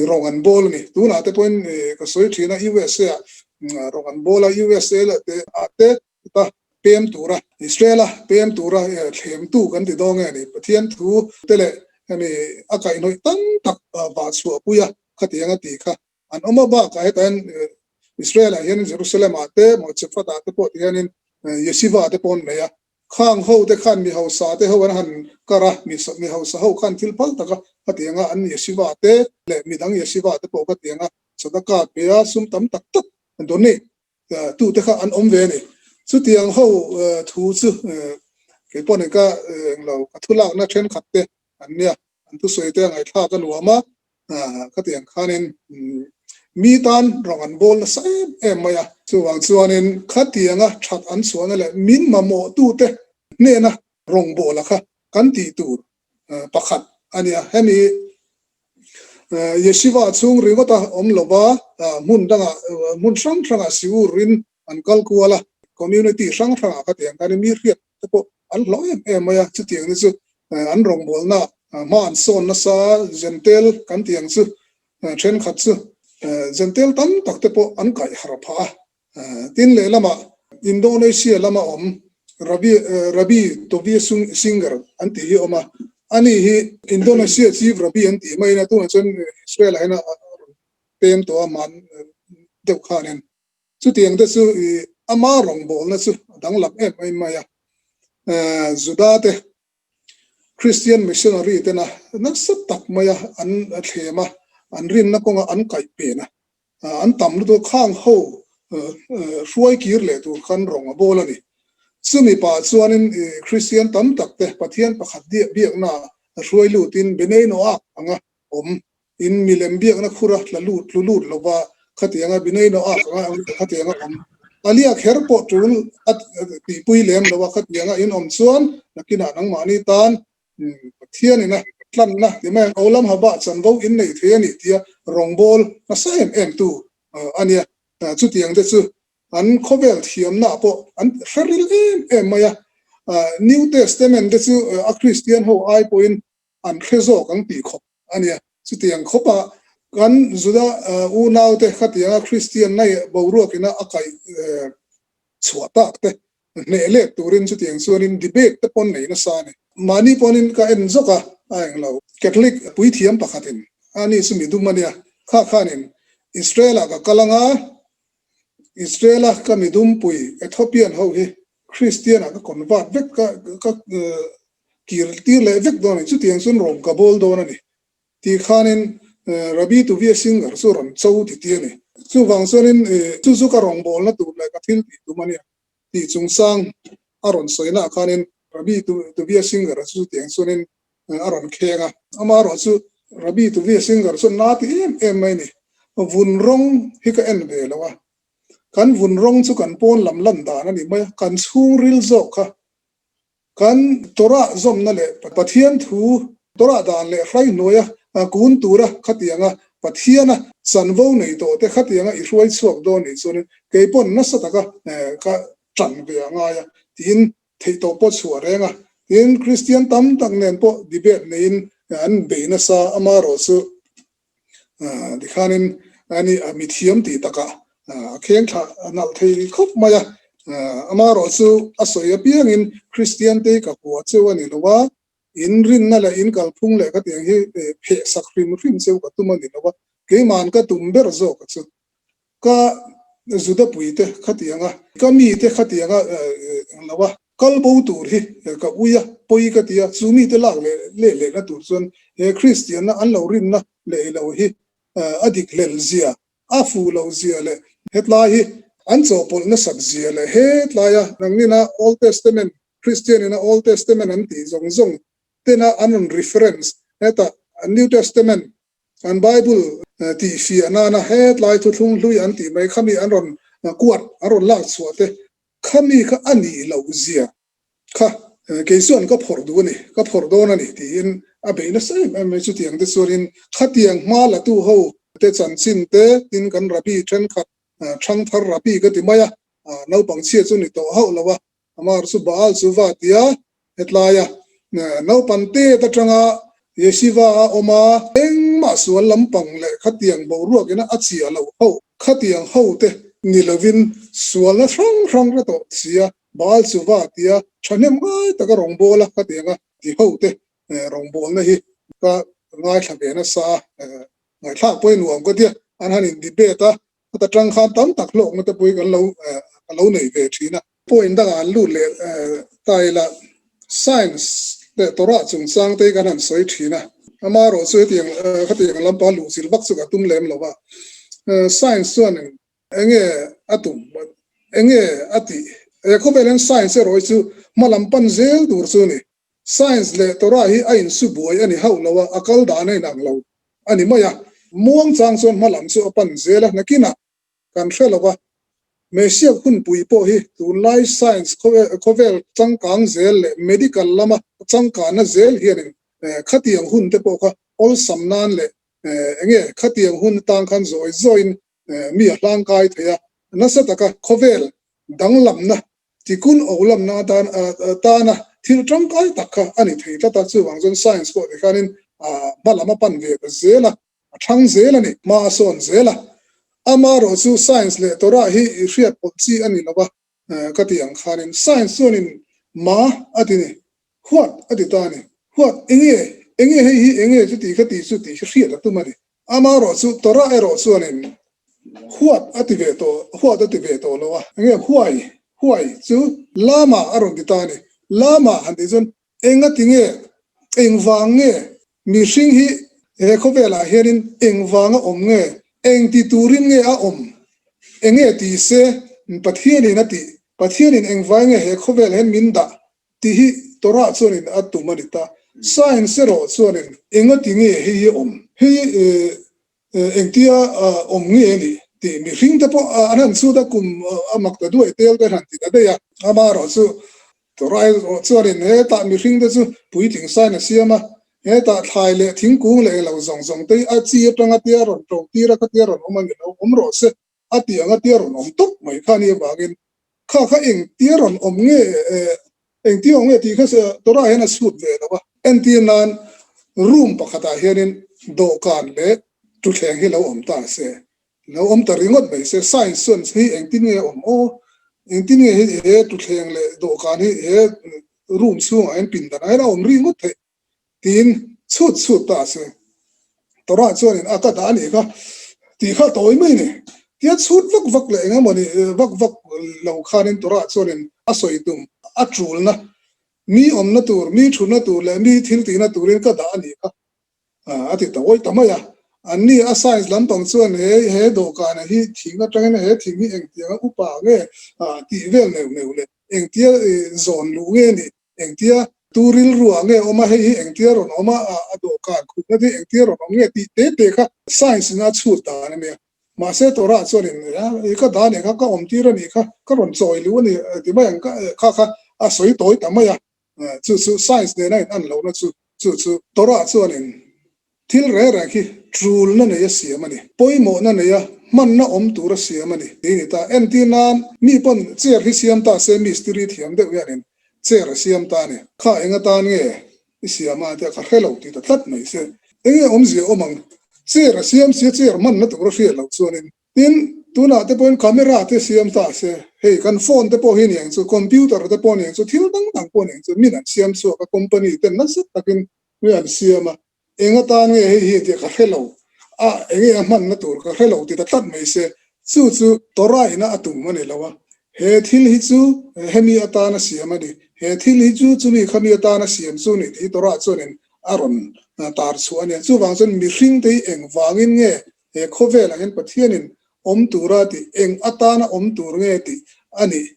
rawng an bawl a ni. Tunah te pawhin ka sawi thin a, USA ah rawng an bawl a, USA leh te ah te Ta pem tura Israel-a pem tura thlemtu kan ti dawn nge ni? Pathian thu te leh hemi a kaihhnawih tam tak vah chhuahpui a khatiang a tih kha an awm a bakah hetah hian Israel-ah hian Jerusalem-ah te Mawchephat-ah te pawh ti hianin Yeshiva te pawh an nei a, khang ho te khan mi hausa te ho an han kar a, mi hausa ho khan thil phal taka khatianga an Yeshiva te leh midang Yeshiva te pawh khatianga sadaka pe a sum tam tak tak donate tute kha an awm ve a ni. Chutiang ho thu chu kei pawh nen ka englo ka thu lakna thenkhat te an nia, an thusawi te a ngaihthlak a nuam a, khatiang khanin mi tan rawng an bawl nasa em em mai a. Chuvang chuanin khatianga that an chhuahna leh min mamawh tute hnena rawngbawla kha kan tih tur pakhat a nia. Hemi Yeshiva chhung ringawta awm lova hmun dangah hmun hrang hrangah siur in. an kal kual a, community hrang hrangah khatiang khanin mi hriat te pawh an hlauh em em mai a, chutiang te chu an rawngbawlna hma an sawn nasa Zentel kan tih ang chu thenkhat chu Zentel tam tak te pawh an kaih harh phah a, tin lehlamah Indonesia lama awm Rabbi Rabbi Tovia Singer an tih hi a awm a, ani hi Indonesia Chief Rabbi an tih maiin a tunah chuan Israel ah hian a rawn pem tawh a man deuh khanin Chutiang te chu i ama rawngbawlna chu a danglam em em mai a. Juda te Kristian missionary tena nasa tak maia an thlem a, an rinna kawnga an kaih pen a, an tam lutuk khang ho hruai kir leh tur khan rawng a bawl a ni. Chumi pah chuanin Kristian tam tak te Pathian pakhat biakna hruai lutin B'nai Noach anga awm In milem biakna khura tla lut tlu lut lova khatianga Binei Noah anga khatianga awm Alia kher pawh tul a tihpui lem lova khatianga in awm chuan nakinah nangmahni tan Pathianin a tlanna ti mai ang Olam Haba chanvo in nei thei a ni tia rawngbâwl nasa em em tu a nia. Chutiang te chu an khawvel thiamna pawh an hre ril em em mai a. New Testament te chu a Kristian ho ai pawhin an hre zawk ang tih khawp a nia. Chutiang khawpa kan Juda unaute khatianga Kristian na boruakina a kaih chhuah tak te hneh let turin chutiang chuanin debate te pawn nei nasa a ni. Mahni pawnin ka en zawk a, a englo. Catholic puithiam pakhatin a ni chu midum a nia, kha khanin Israel-ah ka kal anga, Israel-a ka midum pui Ethiopian ho hi Kristian-ah ka convert vek ka ka kir tir leh vek dawn a ni. Chutiang chuan rawm ka bawl dawn a ni tih khanin Rabbi Tuvia Singer chu rawn cho ti ti a ni. Chuvang chuanin chu chu ka rawngbawlna tur leh ka thil tih tum a nia tih chungchang a rawn sawi naah khanin Rabbi Tuvia Singer chu chutiang chuanin a rawn kheng a. Amaherawhchu Rabbi Tuvia Singer chuan na ti em em mai a ni. Vun rawng hi ka en ve lo a, kan vun rawng chu kan pawn lam lan dan a ni mai a, kan chhungril zawk kha kan Torah zawmna leh Pathian thu Torah dan leh hrai hnuaia kun tura khatianga Pathiana chanvo nei tawh te khatianga i hruai chhuak dawn nih chuanin kei pawn nasa taka ka ṭan ve a ngai a tiin theihtawp pawh chhuah reng a. Tin, Kristian tam tak nen pawh debate neiin an bei nasa amaherawhchu Tikhanin ani a mithiam tih takah a kheng thla a nalh thei khawp mai a. Amaherawhchu a sawi apiangin Kristian te ka hua cheu a ni lo a, in rinna leh in kalphung leh khatiang hi pheh sak hrim hrim cheu ka tum a ni lo a, keima'n ka tum ber zawk a chu. Ka Juda puite khatianga, ka mite khatianga eng lo a, kal bo tur hi ka ui a, pawi ka ti a, chu mite lak leh leh lehna tur chuan he Kristianna an lo rinna leh lo hi a dik hlel zia, a fuh loh zia leh hetlai hi an chawhpawlh nasat zia leh hetlaia nangnina Old Testament, Kristianina Old Testament an tih zawng zawng tena an rawn reference hetah New Testament An Bible tih fiah nana hetlai thuthlung hlui an tih mai khami an rawn kuat an rawn lak chhuah te khami kha a nih loh zia kha kei chuan ka phawrh duh a ni, ka phawrh dawn a ni tiin a beih nasa em em mai. Chutiang te chuanin khatiang hma la tu ho te chanchin te tin kan Rabbi thenkhat thangthar Rabbi ka ti mai a, naupang chhia chu ni tawh hauh lo a, Amar chu Baal chu va ti a, hetlaia naupan tet atanga Yeshiva a awm a, engmah sual lampang leh khatiang boruakin a chiah loh ho, khatiang ho te ni lovin sualna hrang hrang ra tawh si a, Baal chu va ti a, thahnem ngai taka rawngbawla khatianga ti ho te rawngbawlna hi ka ngaithla ve nasa a, ngaihthlak pawhin nuam ka tia, an han in debate a, Heta tang khan tam tak hlawkna te pawh hi kan lo ka lo nei ve thin a. Point dangah an lut leh ta ila, Science leh Torah chungchang te hi kan han sawi thin a. Amaherawh chu hetiang khatiang lampa luh chilh vak chu ka tum lem lo va. Science chuan enge a tum, enge a tih? He khawvel hian science erawh hi chu hma lam pan zel tur chu a ni. Science leh Torah hi a insu buai a ni hauh lo a, a kal dan a inang lo. a ni mai a, muangchang chuan hma lam chu a pan zel a, nakinah kan hre lo va, Messiah hunpui pawh hi tunlai science khawvel changkang zel leh medical lama changkanna zel hianin khatiang hun te pawh kha awlsam nan leh enge khatiang hun atang khan zawi zawiin mi a hlangkai thei a, nasa taka khawvel. danglamna tikun olamna atan tana thil tangkai tak kha a ni thei tlat a, chuvang chuan science pawh tikhanin hma lam a pan ve ta zel a, a thang zel a ni, hma a sawn zel a. Amaherawh chu science leh Torah hi hriat pawlh chi a ni lo va, ka tih ang khanin science chuanin ma a ti ni, huat a ti ta a ni. Huat enge, enge hei hi enge chuti kha ti chu tih hi hriat a tum a ni. Amaherawh chu Torah erawh chuanin huat a ti ve tawh, huat a ti ve tawh lo a. Enge huai, huai chu lama a rawn ti ta a ni. Lama han tih chuan enga ti nge, engvang nge mihring hi he khawvelah hianin engvanga awm nge, eng ti turin nge a awm, enge ti se Pathianin a tih, Pathianin engvai nge he khawvelah hian min dah tih hi Torah chuanin a tum a ni ta. Science erawh chuanin enga ti nge hei hi awm, hei engtia awm nge a nih tih mihring te pawh an han chhut a, kum a mak ta duai tel te an han ti ta daih a. Amaherawh chu Torah erawh chuanin hetah mihring te chu puitling sain a siam a, hetah thlai leh thingkung leh englo zawng zawng te hi a chi atanga tia rawn ṭo tir a khatia rawn awm a ni lo, awm rawh se a tih anga tia rawn awm tawp mai kha a nih avangin kha kha engtia rawn awm nge engtia awm nge tih kha Torah hian a chhut ve lo a. Entir nan room pakhatah hianin dawhkan leh tuthleng hi lo awm ta se, lo awm ta ringawt mai se, science chuan hi engtin nge awm aw, engtin nge hei he tuthleng leh dawhkan hi he room chhungah hian pindanah hian a awm ringawt theih tiin chhut chhut ta se. Torah chuanin a ka dah a nih kha tih kha a tawi mai a ni. Tia chhut vak vak leh eng emawni vak vak lo khanin Torah chuanin a sawi tum a tulna mi awmna tur, mi thutna tur leh mi thil tihna turin ka dah a nih kha a ti tawi ta mai a. Anni a science lampang chuan he he dawhkana hi thing atangin he thing hi engtianga upa nge tih vel neuh neuh leh engtia zawn luh nge nih Engtia tu rilru ah nge awm a, hei hi engtia rawn awm a, a dawhkan khupna te hi engtia rawn awm nge tih te te kha science in a chhut dan a nia. Mahse Torah chuanin i ka dah nih kha, ka awm tir a nih kha, ka rawn chawi luh a ni ti mai ang kha kha a sawi tawi ta mai a. Chu chu science nena in an lohna chu chu chu Torah chuanin Thil reng reng hi tulna nei a siam a ni. Pawimawhna nei a, hmanna awm tur a siam a ni. Tih ni ta. Entir nan, mi pawn chair hi siam ta se mistiri thiam deuh hianin chair a siam ta a ni. Kha eng atan nge i siam a tia ka hre lo ti ta tlat mai se. Enge awmzia awm ang? Chair a siam sia chair hmanna tur a hriat loh chuanin. Tin, tunah te pawhin camera te siam ta se, hei kan phone te pawh hi ni ang chu, computer te pawh ni ang chu, thil dang dang pawh ni ang chu, min an siam chhuak a, company ten nasa takin mi an siam a. Eng atan nge hei hi tih ka hre lo, a enge a hmanna tur ka hre lo ti ta tlat mai se, chu chu Torah ina a tum a ni lo a, he thil hi chu hemi atana siam a ni, he thil hi chu chumi khami atana siam chu ni tih hi Torah chuanin a rawn tar chhuah a nia. Chuvang chuan mihringte hi engvangin nge he khawvelah hian Pathianin awm tura tih, eng atana awm tur nge tih a nih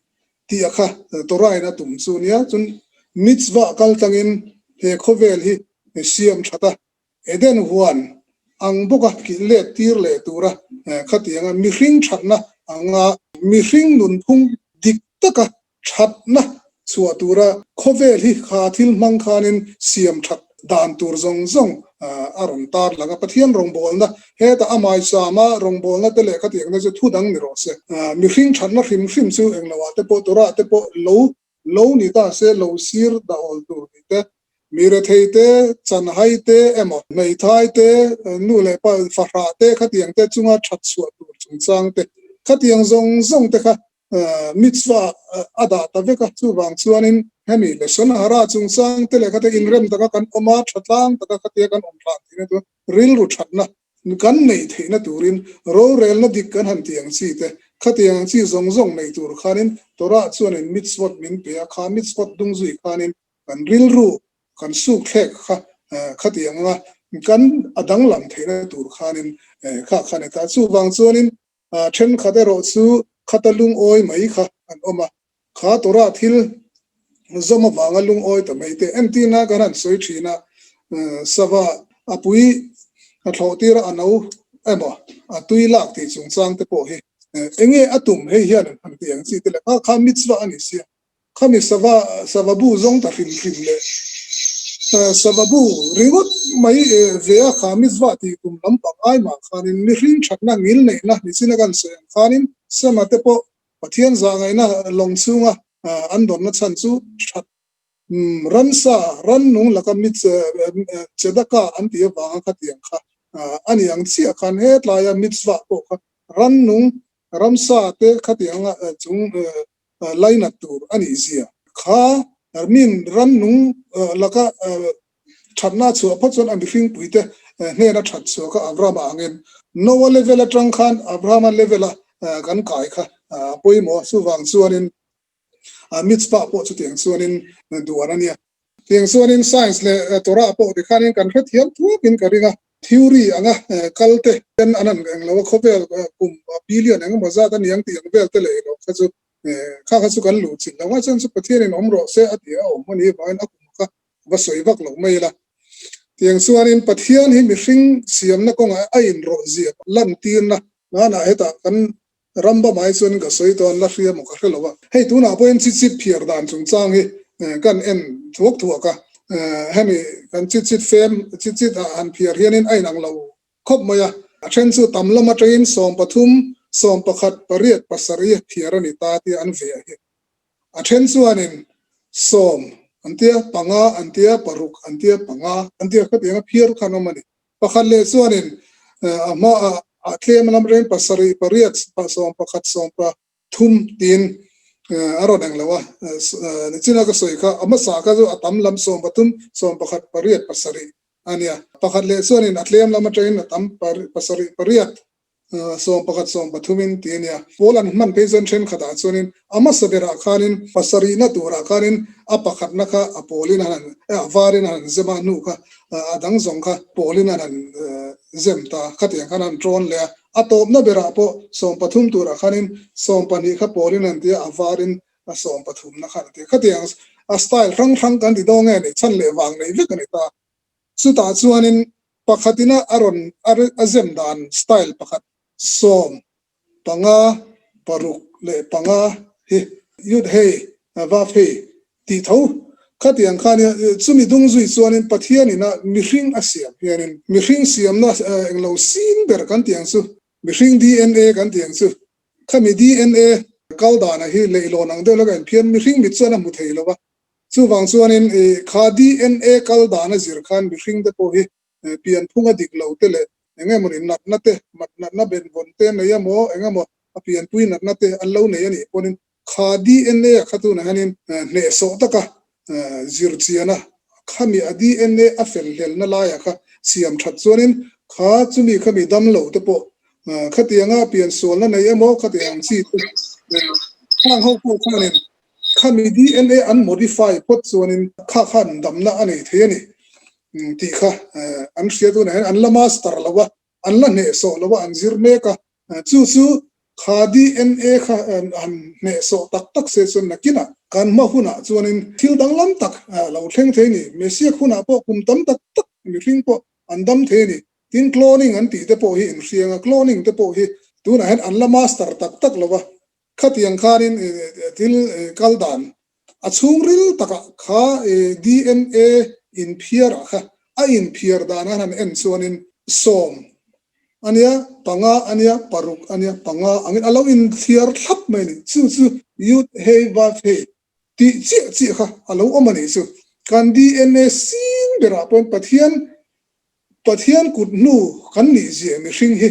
tih a kha Torah in a tum chu nia. Chun mitzvah kal tlangin he khawvel hi siam that a, Eden huan ang bawka kilh let tir leh tura khatianga mihring thatna anga mihring nunphung dik taka thatna chhuah tura khawvel hi kha thil hmang khanin siam that dan tur zawng zawng a rawn tar lang a. Pathian rawngbawlna hetah a maisama rawngbawlna te leh khatiangna chu thu dang ni rawh se. Mihring thatna hrim hrim chu engloah te pawh Torah te pawh lo lo ni ta se lo sir dah awl tur ni te, mi rethei te, chanhai te emaw, hmeithai te, nu leh pa fahrah te khatiang te chunga that chhuah tur chungchang te khatiang zawng zawng te kha mitzvah a dah ta vek a, chuvang chuanin hemi lashon hara chungchang te leh khate inrem taka kan awm a, tha tlang taka khatia kan awm hlan theihna chu rilru thatna kan neih theihna turin rorelna dik kan han tih ang chi te, khatiang ang chi zawng zawng nei tur khanin Torah chuanin mitzvot min pe a, kha mitzvot dung zui khanin kan rilru kan suk thlek kha khatiang anga kan a danglam theihna tur khanin kha kha ni ta. Chuvang chuanin Thenkhat erawh chu khata lungawi mai kha an awm a, kha Torah thil zawm avanga lungawi ta mai te entirna kan han sawi thin a, sava a pui a thlawh tir a, a no emaw a tui lak tih chungchang te pawh hi enge a tum hei hian an han ti ang chi te leh kha kha mitzvah a ni sia. Khami sava sava bu zawng ta hrim hrim leh sava bu ringawt mai ve a kha mitzvah tih tum lampang ai mah khanin mihring thatna ngil neihna nichin a kan sawi ang khanin Sema te pawh Pathian zahngaihna lawng chhunga an dawnna chhan chu that Ramsa, rannung laka mi tzedakah an tih avanga khatiang kha a ni ang chiah khan hetlaia mitzvah pawh kha rannung, ramsa te khatianga chung lainat tur a nih zia kha min rannung laka thatna a chhuah phawt chuan a mihringpuite hnena that chhuah kha Abrahama angin Noah level atang khan Abrahama level a kan kai kha a pawimawh a, chuvang chuanin Mitzvah pawh chutiang chuanin duan a nia. Tiang chuanin science leh Torah pawh tikhanin kan hrethiam thuakin ka ring a. Theory anga kal te ten an han eng lo a, khawvel kum billion eng emaw zat a niang tih ang vel te leh erawh kha chu kha kha chu kan luh chilh lo a, chuan chu Pathianin awm rawh se a tih a awm a nih avangin a kum kha va sawi vak lo mai ila. Tiang chuanin Pathian hi mihring siamna kawngah a inrawlh zia lantirna nanah hetah kan Ramba mai chuan ka sawi tawn la hria maw ka hre lo a, hei tunah pawhin chit chit phiar dan chungchang hi kan en thuak thuak a, hemi kan chit chit fem chit chit ah han phiar hianin a inang lo khawp mai a, a then chu tam lam atangin 13, 11, pariat, pasarih phiar a ni ta tia an ve a hi. A then chuanin sawm an tia, panga an tia, paruk an tia, panga an tia khatianga phiar khan awm a ni. Pakhat leh chuanin a hma ah tlem lam reng pasarih pariat 11 13 tiin a rawn eng lo a, nichina ka sawi kha a hmasa kha chu a tam lam 13 11 pariat pasarih a nia. Pakhat leh chuanin a tlem lam atangin a tam pasarih pariat 11 13 in ti a nia. Pawl an hman phei chuan thenkhatah chuanin a hmasa berah khanin pasarihna turah khanin a pakhatna kha a pawlin an han a varin an han zem a, hnu kha a dang zawng kha pawlin an han zem ta khatiang khan an tawn leh a. A tawpna berah pawh 13 turah khanin 12 kha pawlin an ti a, a varin a sawmpathumna kha an ti a. Khatiang a style hrang hrang kan ti dawn nge ni chhan leh vang nei vek a ni ta. Chutah chuanin pakhatina a rawn a zem dan style pakhat sawm panga paruk leh panga hi yut hei vav hei tih tho khatiang khan chumi dung zui chuanin Pathianin a mihring a siam hianin mihring siamna englo sin ber kan tih ang chu mihring DNA kan tih ang chu khami DNA kal dana hi leihlawn ang deuh laka inphian mihring mit chuan a hmu thei lova Chuvang chuanin kha DNA kal dan a zir khan mihring te pawh hi pianphung a dik lo te leh eng emawni natna te, mat natna benvawn te nei emaw eng emaw a pianpui natna te an lo nei a nih pawhin kha DNA a kha tunah hianin hnehsawh taka zir chian a, khami a DNA a fel hlelna laiah kha siam that chuanin kha chumi khami dam lo te pawh khatianga piansualna nei emaw khatiang ang chi te khang ho pawh khanin Khami DNA an modify phawt chuanin kha khan damna a nei thei a ni tih kha an hria tunah hian an la master lo a, an la hnehsawh lo a, an zir mek a. Chu chu kha DNA kha han hnehsawh tak tak se chuan nakinah kan hma hunah chuanin thil danglam tak lo thleng thei a ni. Mesiak hunah pawh kum tam tak tak mihring pawh an dam thei a ni. Tin cloning an tih te pawh hi inhriang a, cloning te pawh hi tunah hian an la master tak tak lo a, Khatiang khanin thil kal dan a chhungril takah kha DNA inphiarah kha a inphiar dan a han en chuanin sawm a nia, panga a nia, paruk a nia, panga angin a lo inthiar thlap mai a ni. Chu chu Yud Hei Vav Hei tih chiah chiah kha a lo awm a nih chu. Kan DNA sin berah pawhin Pathian Pathian kut hnu kan nih zia mihring hi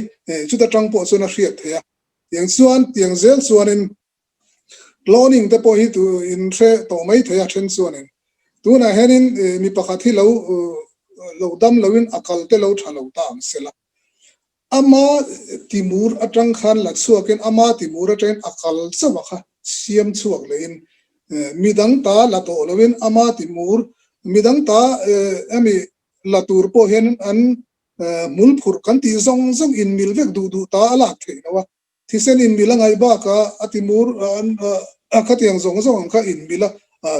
chuta tang pawh chuan a hriat theih a. Tiang chuan tiang zel chuanin cloning te pawh hi tu in hre tawh mai thei a then chuanin tunah hianin mi pakhat hi lo lo dam loin a kal te lo tha lo ta ang sela ama timur atang khan la chhuakin ama timur atangin a kal chauh a kha siam chhuak lehin midang ta la tawh loin ama timur midang ta hemi la tur pawh hian an Hmul phurh kan tih zawng zawng inmil vek duh duh ta a lak theih lo a, thisen inmil a ngaih bakah a timur khatiang zawng zawng ang kha inmil a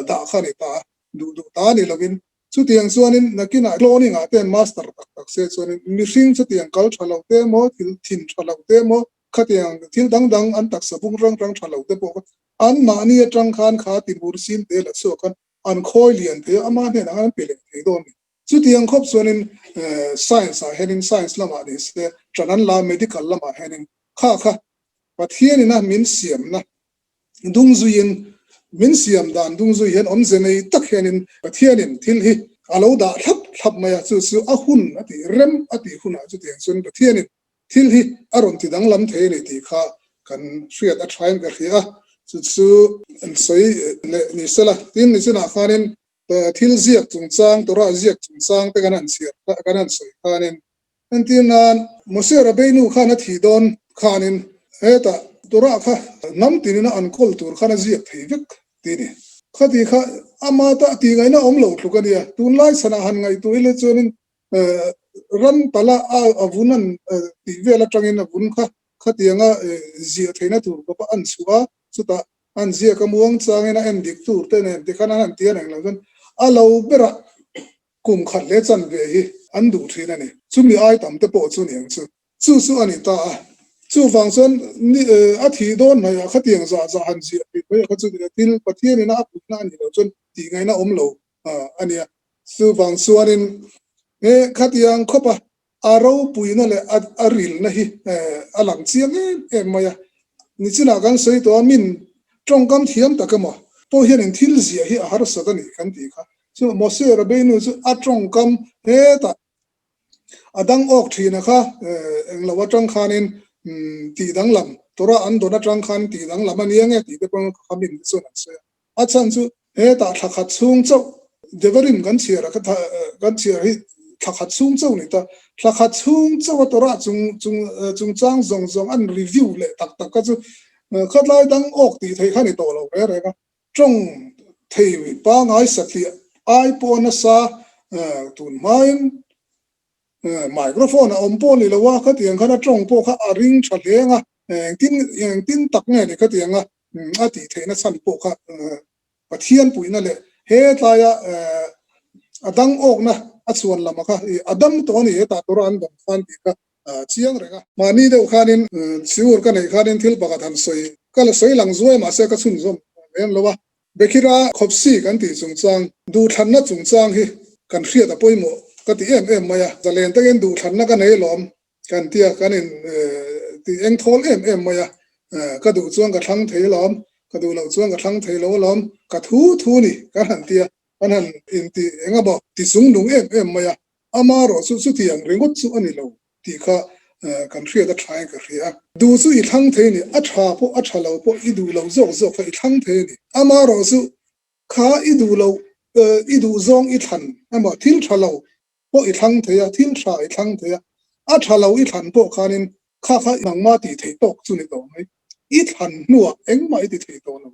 dah kha a ni ta a, duh duh ta a ni lovin. Chutiang chuanin nakinah cloning ah te master tak tak se chuanin mihring chutiang kal tha lo te emaw thil thin tha lo te emaw khatiang thil dang dang an taksa bung rang rang tha lo te pawh kha anmahni atang khan kha timur sim te la chhuak khan an khawi lian thei a, ama hnenah khan an pe leh thei dawn a ni. Chutiang khawp chuanin science ah hianin science lamah ni se ṭan an la medical lamah hianin kha kha Pathianina min siamna Dung zuiin, min siam dan dung zui hian awmze nei tak hianin Pathianin thil hi a lo dah thlap thlap mai a, chu chu a hun a tih rem a tih hunah chutiang chuan Pathianin thil hi a rawn ti danglam thei a ni tih kha kan hriat a thain ka hria a, chu chu an sawi leh ni sela. Tin, nichinah khanin thil ziak chungchang, Torah ziak chungchang te kan han chhiar kan han sawi khanin Entir nan, Mose Rabbeinu khan a thih dawn khanin hetah Torah kha hnam tinin a an kawl tur khan a ziak thei vek ti ni. Khati kha ama ta tih ngaihna awm lo tluk a nia. Tunlai chhanah han ngaihtuah ila chuanin ram tala a vun an tih vel atangin a vun kha khatianga ziah theihna tur kawpa an chhuah a, chutah an ziak a muang changin a en dik tur te nen tikhan an han ti a reng lo chuan a lo berah Kum khat leh chanve hi an duh thin a ni. Chumi ai tam te pawh chu niang chu. Chu chu a ni ta a. Chuvang chuan ni a thih dawn hnaihah khatiang zah zah han ziah theih mai a kha chu thil Pathian ina a putna a nih loh chuan tih ngaihna awm lo a nia. Chuvang chuanin he khatiang khawpa a ropuina leh a rilna hi a lang chiang em em mai a. Nichinah kan sawi tawh a, min tawngkam thiam tak emaw pawh hianin thil ziah hi a harsat a ni kan tih kha. Chu Mose Rabbeinu chu a tawngkam hetah a dang awk thin a kha, englo atang khanin tih danglam, Torah an dawn atang khan tih danglam a nia nge tih te pawh kha min te chuan an sawi a. A chhan chu hetah thla khat chhung chauh Devarim kan chhiar a kan chhiar hi thla khat chhung chauh ni ta. Thla khat chhung chauh a Torah chung chung chungchang zawng zawng an review leh tak tak kha chu khatlai dang awk tih theih kha ni tawh lo reng reng a. Tawng thei pangai satliah ai pawh nasa tun hmain microphone a awm pawh ni lo a, khatiang khan a tawng pawh kha a ring tha hle ang a, engtin engtin tak nge ni khatiang a a tih theihna chhan pawh kha Pathian puihna leh he tlaia a dang awkna a chhuan lam a kha a dam tawh a ni hetah tura an dam khan tih kha chiang reng a. Mahni deuh khanin siur ka neih khanin thil pakhat han sawi ka la sawi lang zuai mahse ka chhunzawm lem lo a. Bekhira khawpsi kan tih chungchang, duhthlanna chungchang hi kan hriat a pawimawh ka ti em em mai a. Zalen takin duhthlanna ka nei lawm kan tia kan in ti eng thawl em em mai a. Ka duh chuan ka thlang thei lawm, ka duh loh chuan ka thlang thei lo alawm, ka thu thu ni kan han tia kan han inti eng emaw ti chungnung em em mai a. Amaherawh chu chutiang ringawt chu a ni lo tih kha kan hriat a thain ka hria. Duh chu i thlang thei a ni, a tha pawh a tha lo pawh i duh lo zawk zawk kha i thlang thei a ni. Amaherawh chu kha i duh lo, i duh zawng i thlan emaw thil tha lo pawh i thlang thei a, thil tha i thlang thei a, a tha lo i thlan pawh khanin kha kha nangmah tih theih tawk chu ni tawh mai. I thlan hnuah engmah i ti thei tawh lo.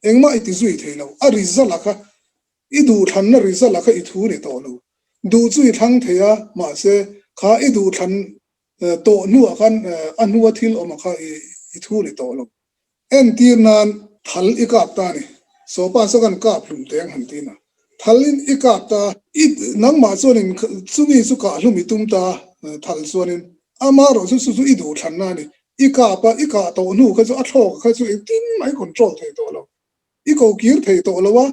Engmah i ti zui thei lo, a result a kha i duhthlanna result a kha i thu ni tawh lo. Duh chu i thlang thei a, mahse kha i duhthlan tawh hnuah khan a hnua thil awm a kha i thu ni tawh lo. Entir nan thal i kap ta a ni, Sawpa saw kan kap hlum teng han ti na. Thal in i kap ta, i nangmah chuanin chumi chu kah hlum i tum ta thal chuanin amaherawh chu chu chu i duhthlanna a ni. I kap a, i kah tawh hnu kha chu a thlawk kha chu engtin mah i control thei tawh lo. I ko kir thei tawh lo a,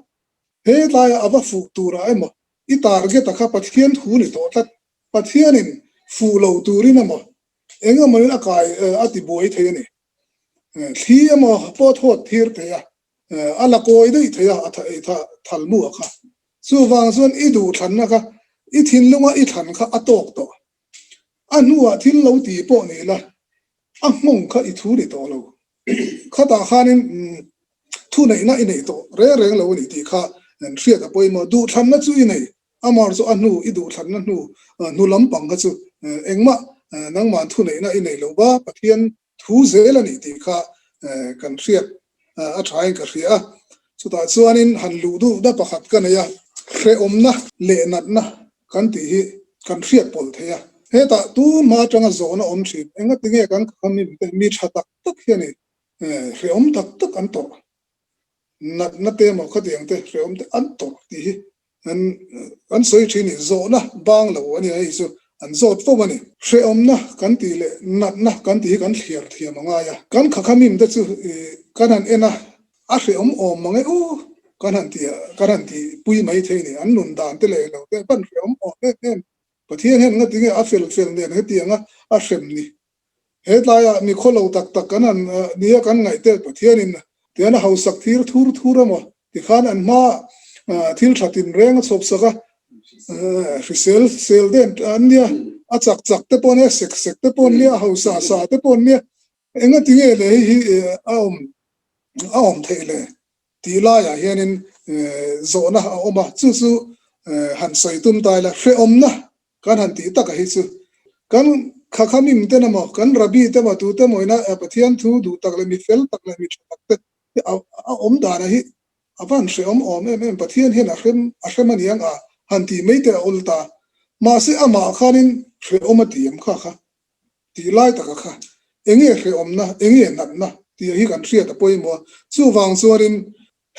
he tlaiah a va fuh turah emaw i target a kha Pathian thu ni tawh tlat. Pathianin fuh lo turin emaw eng emawin a kai a ti buai thei a ni. Thli emaw pawh thawt thir thei a, a la kawi daih thei a, a thal mu a kha. Chuvang chuan i duhthlanna kha i thinlunga i thlan kha a tawk tawh. A hnuah thil lo ti pawh ni la, a nghawng kha i thu ni tawh lo. Khatah khanin thuneihna i nei tawh reng reng lo a ni tih kha hriat a pawimawh. Duhthlanna chu i nei, amar chu a hnu i duhthlanna hnu hnu lampang kha chu engmah nangmah thuneihna i nei lo va, Pathian thu zel a ni tih kha kan hriat a thain ka hria a. Chutah chuanin han luh duh na pakhat ka nei a, hrehawmna leh natna kan tih hi kan hriat pawlh thei a. Hetah tun hma atanga zawhna awm thin, engatinge kan khamim te mi tha tak tak hian i hrehawm tak tak an tawrh, natna te emaw khatiang te hrehawm te an tawrh tih hi an an sawi thin i zawhna bang lo a nia hei chu an zawt fo a ni. Hrehawmna kan tih leh natna kan tih hi kan thliar thiam a ngai a, kan khakhamim te chu kan han en a, a hrehawm awm mang e aw kan han ti kan han ti pui mai thei a ni, an nun dan te leh lo te kan hrehawm awm em em. Pathian hian ngatinge a fel fel nen hetianga a hrem ni. He tlaiah mi khawlo tak tak kan han nia kan ngaih te Pathianin Tihian a hausak thir thur thur emaw tikhan an hma thil tha tinreng a chhawp sak a, hrisel sel den an nia, a chak chak te pawh nia, sek sek te pawh nia, a hausa sa te pawh nia, enga tinge le hei hi a awm a awm theih le tih laiah hianin zawhna a awm a, chu chu han sawi tum ta ila hrehawmna Kan han tih taka hi chu kan Khakhamim ten emaw, kan Rabbi te emaw, tute emaw ina Pathian thu duh tak leh mi fel tak leh mi tha tak te hi a awm dana hi a van hrehawm awm em em. Pathian hian a hrem a hrem a niang a han tih mai te a awl ta. Mahse amah khanin hrehawm a ti em kha kha tih lai taka kha enge hrehawmna, enge natna tih hi kan hriat a pawimawh a. Chuvang chuanin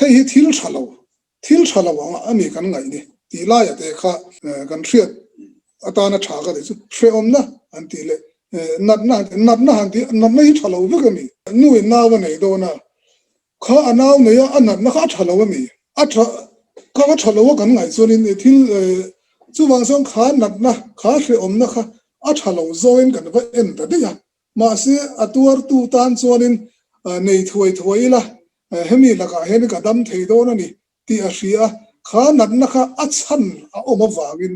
hei hi thil tha lo Thil tha lo ang a ni kan ngaih ni tih laia te kha kan hriat atana tha ka tih chu hrehawmna an tih leh natna han tih, natna han tih, natna hi tha lo vek a mi? Nu in nau a nei dawn a, kha a nau nei a, a natna kha a tha lo a mi? A tha, kha a tha lo a kan ngaih chuanin thil chuvang chuan kha natna, kha hrehawmna kha a tha lo zawngin kan va en ta daih a, Mahse, a tuartu tan chuanin nei thuai thuai ila, hemi lakah hian ka dam thei dawn a ni tih a hria a, kha natna kha a chhan a awm avangin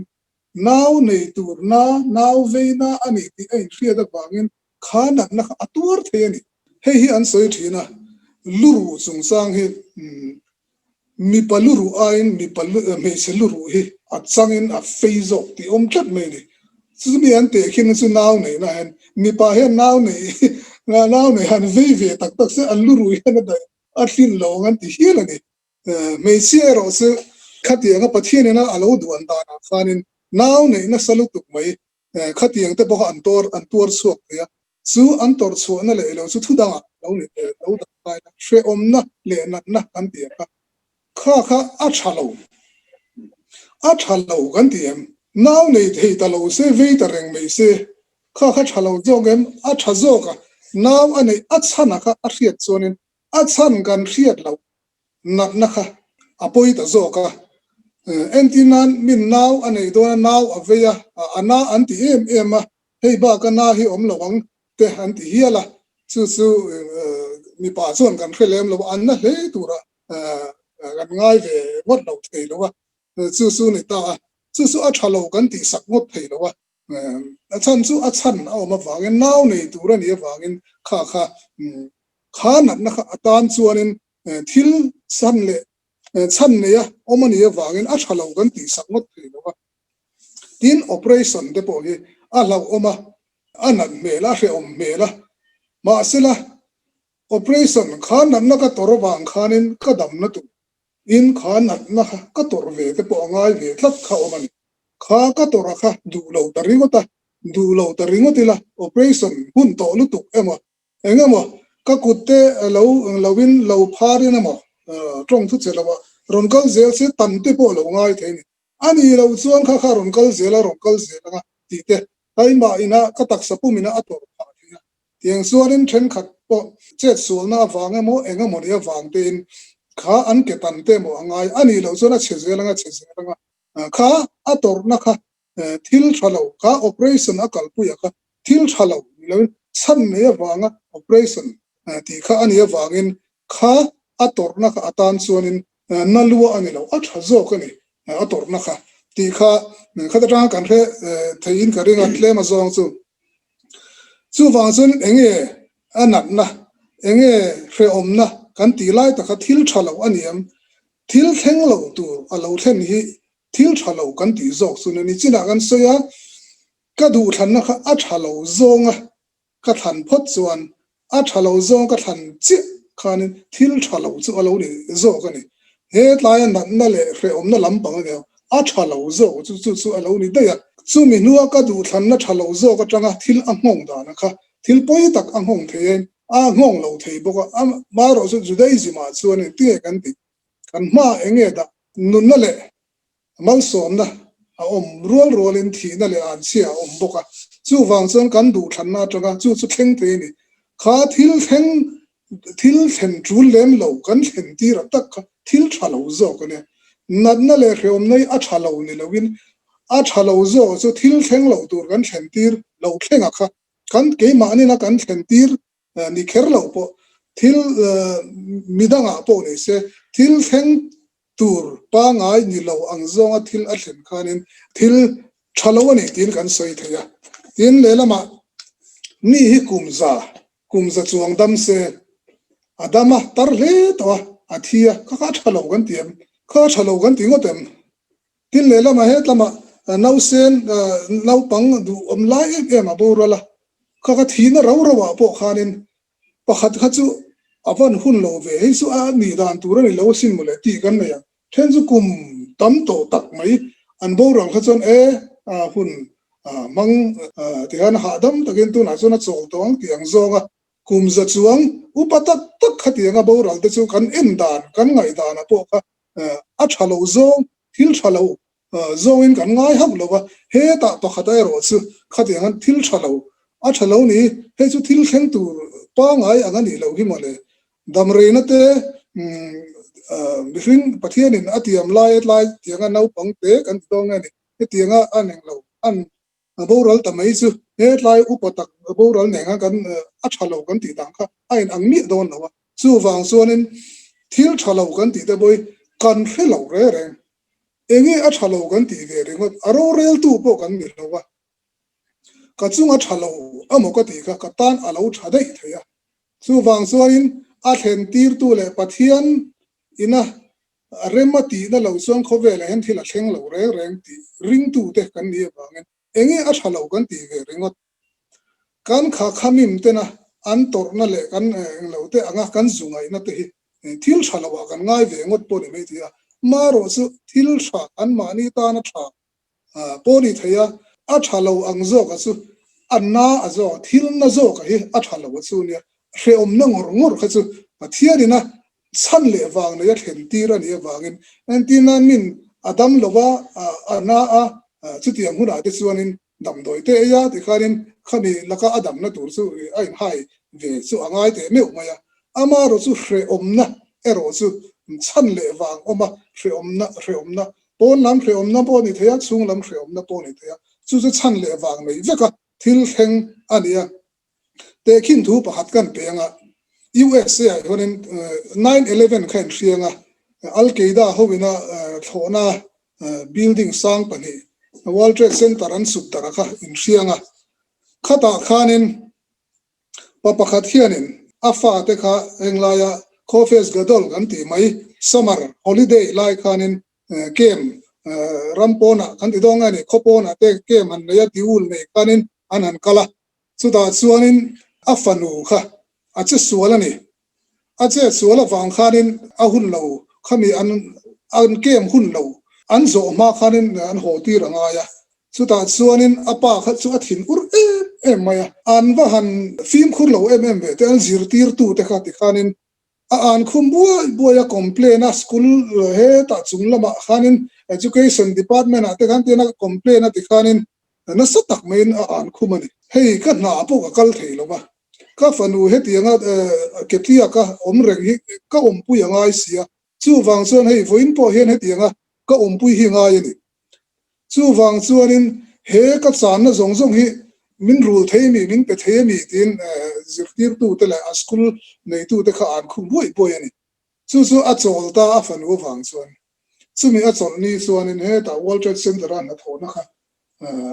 nau nei tur na, nau vei na a ni tih a inhriat avangin kha natna kha a tuar thei a ni. Hei hi an sawi thin a, luruh chungchang hi mipa luruh aiin mipa hmeichhe luruh hi a changin a fei zawk tih awm tlat mai a ni. Chumi an teh khin chu nau neihna hian mipa hian nau nei nau nei han vei ve tak tak se an luruh hian a daih a tlin lo ang an ti hial a ni. Hmeichhia erawh chu khatianga Pathian ina a lo duan danah khanin nau neih nasa lutuk mai Khatiang te pawh kha an tuar an tuar chhuak thei a, chu an tawrh chhuahna leh ilo chu thu dangah lo ni lo dah kai la, hrehawmna leh natna kan ti ang kha, kha kha a tha lo, a tha lo kan ti em? Nau nei thei ta lo se, vei ta reng mai se, kha kha tha lo zawk em? A tha zawk a, nau a neih a chhan a kha a hriat chuanin a chhan kan hriat loh natna kha a pawi ta zawk a, entir nan min nau a nei dawn a, nau a vei a, a na an ti em em a, hei bak a na hi awm lo ang te an ti hial a, chu chu mipa chuan kan hre lem lo a, an na hle tura kan ngai ve ngawt lo thei lo a, chu chu ni ta a, chu chu a tha lo kan tih sak ngawt thei lo a, a chhan chu a chhan a awm avangin nau nei tur a nih avangin kha kha kha natna kha atan chuanin Thil san leh chhan neia awm a nih avangin a tha lo kan tih sak ngawt thei lo a. Tin, operation te pawh hi a hlauhawm a, a nat hmel a, a hrehawm hmel a. Mahsela, operation kha natna ka tawrh avang khanin ka damna tur in kha natna kha ka tawrh ve te pawh a ngai ve tlat kha awm a ni. Kha ka tawrh a kha duh lo ta ringawt a, duh lo ta ringawt ila operation hun tawh lutuk emaw Eng emaw ka kut te lo loin lo pharin emaw tawng thu che loah rawn kal zel se tam te pawh lo ngai thei a ni. A nih loh chuan kha kha rawn kal zel a rawn kal zel anga tih te keimah ina ka taksa pum ina a tawrh phah thei a. Tiang chuanin thenkhat pawh chet sualna avang emaw eng emaw ni avang tein kha an ke tan te emaw a ngai a nih loh chuan a chhe zel anga chhe zel anga kha a tawrhna kha thil tha lo kha operation a kalpui a kha thil tha lo ni loin chhan nei avanga operation tih kha a nih avangin kha a tawrhna kha atan chuanin na lua a ni lo, a tha zawk a ni a tawrhna kha tih kha khat atanga kan hre theiin ka ring a tlem a zawng chu. Chuvang chuanin enge a natna, enge hrehawmna kan tih lai tak kha thil tha lo a ni em? Thil thleng lo tur a lo thlen hi thil tha lo kan tih zawk chu ni chinah kan sawi a, Ka duhthlanna kha a tha lo zawnga ka thlan phawt chuan a tha lo zawng ka thlan chiah khanin thil tha lo chu a lo ni zawk a ni. He tlaia natna leh hrehawmna lampang a ni lo, a tha lo zawk chu chu chu a lo ni daih a. Chumi hnua ka duhthlanna tha lo zawk atanga thil a nghawng dana kha thil pawi tak a nghawng thei a, a nghawng lo thei bawk a. Amaherawhchu Judaism-ah chuan engtinge kan tih? Kan hmaah eng nge dah? Nunna leh Malsawmna a awm rual rualin thihna leh anchhia a awm bawk a, chuvang chuan kan duhthlanna atanga chu chu thleng thei a ni. Kha thil thleng, thil thlen tul lem lo kan thlen tir a tak kha thil tha lo zawk a nia. Natna leh hrehawmna hi a tha lo ni loin a tha lo zawk chu thil thleng lo tur kan thlen tir lo thleng a kha kan keimahnin a kan thlen tir ni kher lo pawh. Thil midangah pawh ni se, thil thleng tur pangai ni lo ang zawnga thil a thlen khanin thil tha lo a ni tiin kan sawi thei a. Tin, lehlamah mi hi kum za, kum za chuang dam se, a dam a, tar hle tawh a, a thi a, kha kha a tha lo kan ti em? Kha a tha lo kan ti ngawt em? Tin, lehlamah hetlama nausen naupang duh awm lai em em a boral a, kha kha thihna rau rauah pawh khanin Pakhat kha chu a van hun lo ve, hei chu a nih dan tur a ni lo asin mawle tih kan nei ang. Then chu kum tam tawh tak mai an boral kha chuan e hun hmang tihian hahdam takin tunah chuan a chawl tawh ang tih ang zawnga kum za chuang upa tak tak khatianga boral te chu kan en dan, kan ngaihdanah pawh kha a tha lo zawng, thil tha lo Zawngin kan ngai hauh lo a, hetah pakhat erawh chu khatiang an thil tha lo, a tha lo ni, hei chu thil thleng tur pangai ang a nih loh hi mawle. Damreina te mihring Pathianin a tiam lai tlai tianga naupang te kan ti dawn nge ni, hetianga a neng lo, an boral ta mai chu hetlai upa tak boral neng a kan a tha lo kan tih dan kha a in ang miah dawn lo a, chuvang chuanin thil tha lo kan tih te pawh hi kan hre lo reng reng. Enge a tha lo kan tih ve ringawt, a roreltu pawh kan ni lo a, ka chung a tha lo amaw ka tih kha ka tan a lo tha daih thei a. Chuvang chuanin a thlen tirtu leh Pathian ina rem a tihna lo chuan khawvelah hian thil a thleng lo reng reng tih ringtute kan nih avangin enge a tha lo kan tih ve ringawt. Kan kha khamim tena an tawrhna leh kan englo te anga kan zu ngaihna te hi thil tha lo ah kan ngai ve ngawt pawh ni mai thei a, marawh chu thil tha an mahni tana tha pawh ni thei a, a tha lo ang zawka chu a na a zawk, thil na zawka hi a tha lo a chu nia, hrehawmna ngawr ngawr kha chu Pathianin a chhan leh vang nei a thlen tir a nih avangin entirnan min a dam lo a, a na a, chutiang hunah te chuanin damdawi te ei a tikhanin khami laka a damna tur chu a inhai ve chu a ngai teh meuh mai a, amaherawh chu hrehawmna erawh chu chhan leh vang awm a, hrehawmna hrehawmna pawn lam hrehawmna pawh a ni thei a, chhung lam hrehawmna pawh a ni thei a, chu chu chhan leh vang nei vek a thil thleng a ni a. Tehkhin thu pakhat kan pe anga USA ah hianin 9/11 kha inhriang a, Al Qaeda hoina thlawhna building sang pahnih World Trade Center an sut darh kha inhriang a, khatah khanin pa pakhat hianin a fate kha henglaia Khawfes Gadol kan tih mai summer holiday lai khanin camp ram pawnah kan ti dawn nge ni khaw pawnah te camp han nei a tiul nei khanin an han kal a. Chutah chuanin a fanu kha a che sual a ni. A che sual avang khanin a hun lo khami an an kem hun lo an zawh hma khanin an haw tir a ngai a. Chutah chuanin a pa kha chu a thin ur em em mai a. An va han fimkhur lo em em ve te, an zirtirtute kha tikhanin a an khum buai buai a complain a, school hetah chung lamah khanin education department ah te khan tian a complain a tikhanin Nasa tak maiin a an khum a ni. Hei ka hna pawh ka kal thei lo va, ka fanu hetianga Ketia ka awm reng hi ka awmpui a ngai si a, chuvang chuan hei vawiin pawh hian hetianga ka awmpui hi ngai a ni. Chuvang chuanin he ka channa zawng zawng hi min rul thei a mi, min pe thei a mi tiin zirtirtute leh a school neitute kha an khum buai buai a ni. Chu chu a chawl ta a fanu avang chuan. Chumi a chawlh ni chuanin hetah World Trade Center-a hnathawhna kha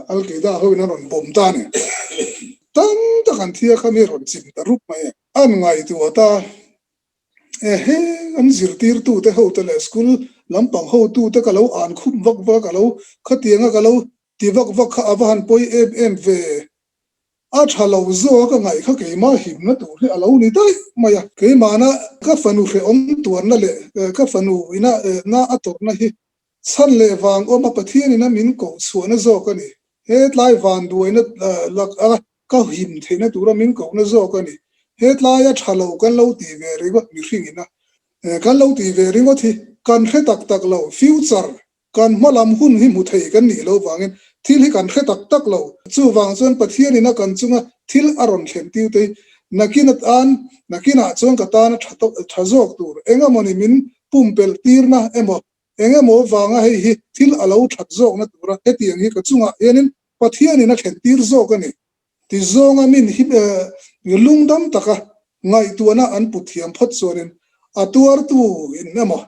Al Qaeda hoin an rawn bawm ta a ni. Tam tak an thi a kha mi rawn chim ta rup mai e. An ngaihtuah ta e he an zirtirtute hote leh school lampang hotute ka lo an khum vak vak a lo khatianga ka lo ti vak vak kha a va han pawi em em ve. A tha lo zawk a ngaih kha keimah himna tur hi a lo ni daih mai a. Keimahna ka fanu hrehawm tuarna leh ka fanu ina na a tawrhna hi chhan leh vang awm a Pathian ina min koh chhuahna zawk a ni. He tlai vanduaina lak a ka him theihna tura min kohna zawk a ni. He tlaia tha lo kan lo tih ve ringawt mihring ina kan lo tih ve ringawt hi kan hre tak tak lo future Kan hma lam hun hi hmu thei kan nih lo vangin thil hi kan hre tak tak lo. Chuvang chuan Pathianin a kan chunga thil a rawn thlen tir te hi nakin atan, nakinah chuan ka tana tha tha zawk tur eng emawni min pumpelh tirna emaw, eng emaw vanga hei hi thil a lo that zawkna tura hetiang hi ka chungah hianin Pathianin a thlen tir zawk a ni. Ti zawnga min hi lungdam taka. Ngaihtuahna an put thiam phawt chuanin a tuartu in emaw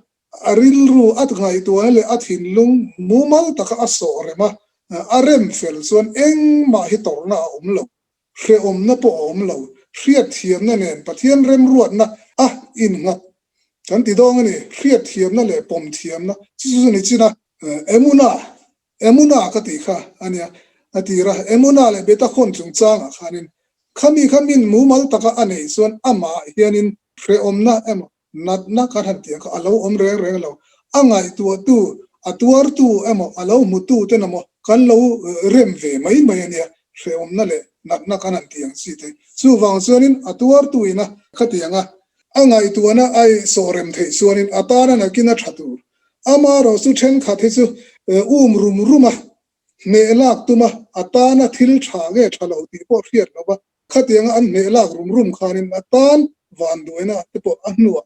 a rilru a ngaihtuahna leh a thinlung mumal taka a sawh rem a, a rem fel chuan engmah hi tawrhna a awm lo, hrehawmna pawh a awm lo, hriatthiamna nen Pathian remruatna a innghat kan ti dawng a ni, hriatthiamna leh pawmthiamna chu chu ni chin a. Emuna Emuna ka tih kha a nia, a tir a. Emuna leh Betakhon chungchangah khanin khami kha min mumal taka a neih chuan amah hianin hrehawmna emaw natna kan han tih ang kha a lo awm reng reng lo. A ngaihtuahtu, a tuartu emaw a lo hmutu ten emaw kan lo rem ve mai mai a nia, hrehawmna leh natna kan han tih ang chi te. Chuvang chuanin a tuartu ina khatianga a ngaihtuahna a sawhrem theih chuanin a tana nakin a tha tur. Amaherawh chu thenkhat hi chu um rum rum a, hneh lak tum a, a tana thil tha nge tha lo tih pawh hriat lo va, khatianga an hneh lak rum rum khanin a tan vanduaina te pawh a hnuah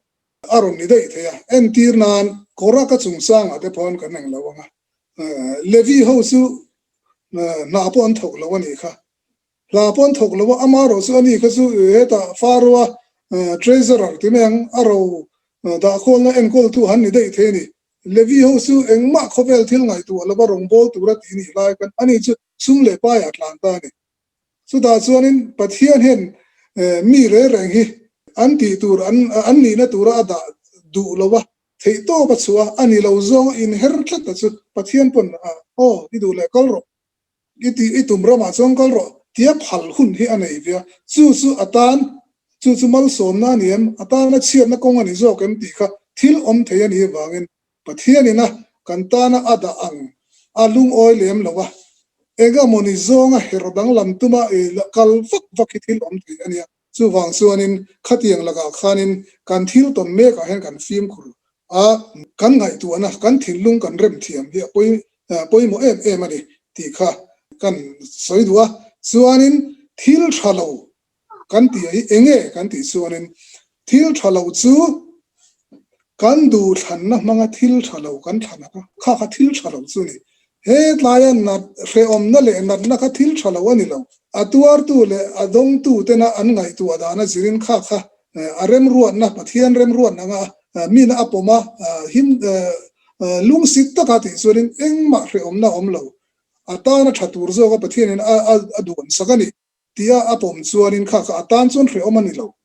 a rawn ni daih thei a. Entir nan Koraka chungchangah te pawh kan eng lo ang a, Levi ho chu hna pawh an thawk lo a nih kha. Hla pawh an thawk lo a, amaherawh chu ani kha chu hetah Faroa treasurer ti mai ang, a ro dahkhawlna enkawltu han ni daih thei a ni. Levi ho chu engmah khawvel thil ngaihtuah lova rawngbâwl tura tih nih lai khan ani chu sum leh paiah tlan ta a ni. Chutah chuanin Pathian hian mi reng reng hi an tih tur an nihna tura a dah duh lo a, theihtawp a chhuah a, a ni lo zawng a inher tlat ta chu Pathian pawn aw i duh leh kal rawh. I tih i tum ramah chuan kal rawh tia phal hun hi a nei ve a, chu chu a tan, chu chu malsawmna a ni em, a tana chhiatna kawng a ni zawk em tih kha thil awm thei a nih avangin Pathianin a kan tana a dah ang a lungawi lem lo a, engemawni zawnga her danglam tuma i kal vak vak hi thil awm thei a nia. Chuvang chuanin khatiang lakah khanin kan thil tawn mekah hian kan fimkhur a, kan ngaihtuahna, kan thinlung kan rem thiam hi a pawimawh em em a ni tih kha kan sawi duh a. Chuanin thil tha lo kan tih hi enge kan tih chuanin thil tha lo chu kan duhthlanna hmanga thil tha lo kan thlan a, kha kha thil tha lo chu a ni. He tlaia nat hrehawmna leh natna kha thil tha lo a ni lo. A tuartu leh a dawngtu tena an ngaihtuah dana zirin kha kha a remruatna, Pathian remruatna anga mina a pawm a, him lungsit taka tih chuanin engmah hrehawmna a awm lo. A tana tha tur zawka Pathianin a duan sak a ni. Tia a pawm chuanin kha kha a tan chuan hrehawm a ni lo.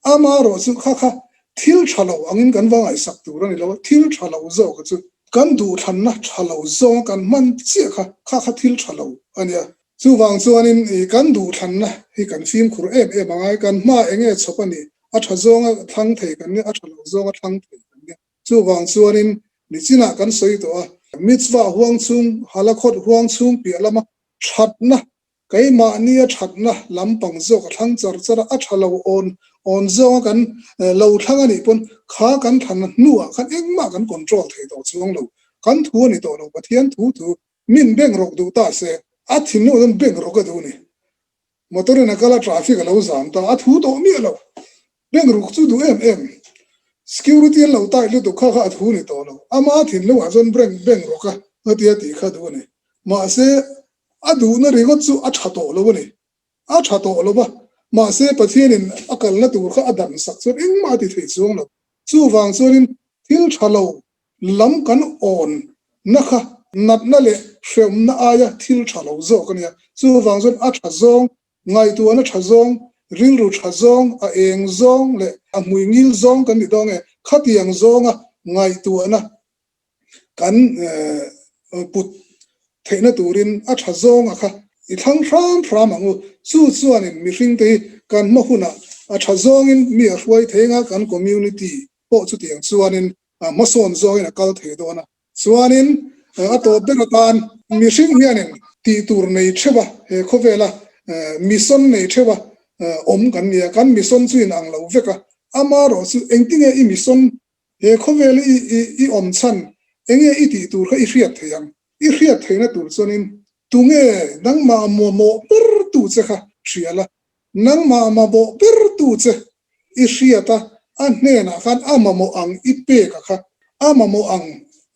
Amaherawh chu kha kha thil tha lo angin kan va ngaihsak tur a ni lo a, thil tha lo zawk chu kan duhthlanna tha lo zawnga kan hman chiah kha kha kha thil tha lo a nia. Chuvang chuanin i kan duhthlanna hi kan fimkhur em em a ngai, kan hma enge chhawp a nih, a tha zawnga thlang thei kan nia, a tha lo zawnga thlang thei kan nia. Chuvang chuanin nichinah kan sawi tawh a, mitzvah huang chhung, halakhot huang chhung piah lama thatna Keimahnia thatna lampang zawk a thlang char char a, a tha lo awn awn zawnga kan lo thlang a nih pawn kha kan thlan hnuah khan engmah kan control thei tawh chuang lo. Kan thu a ni tawh lo, Pathian thu thu min beng rawk duh ta se, a thinlung chuan beng rawk a duh a ni. Motor in a kal a, traffic a lo zam ta, a thu tawh miah lo. Beng ruk chu duh em em. Security an lo tight lutuk kha kha a thu ni tawh lo. Ama thinlungah chuan beng rawk a tia tih kha duh a ni. Mahse, A duhna ringawt chu a tha tawh lo a ni. A tha tawh lo va, mahse Pathianin a kalna tur kha a dan sak chuan engmah a ti thei chuang lo. Chuvang chuanin thil tha lo lam kan awn na kha natna leh hrehawmna aia thil tha lo zawk a nia. Chuvang chuan a tha zawng, ngaihtuahna tha zawng, rilru tha zawng, a eng zawng leh a hmui ngil zawng kan ni dawn nge khatiang zawnga ngaihtuahna kan put theihna turin a tha zawnga kha i thlang hram hram ang u. Chu chuanin mihringte hi kan hma hunah a tha zawngin mi a hruai thei anga kan community pawh chutiang chuanin hmasawn zawngin a kal thei dawn a. Chuanin a tawp ber atan mihring hianin tih tur nei theuh a, he khawvela mission nei theuh a awm kan ni a, kan mission chu inang lo vek a, amaherawh chu engtinge i mission He khawvel i i awm chhan enge i tih tur kha i hriat thei ang. I hriat theihna tur chuanin tunge nangmah mamawh ber tu che kha hria la, nangmah mamawh ber tu che i hriat a, a hnenah khan a mamawh ang i pek a kha, a mamawh ang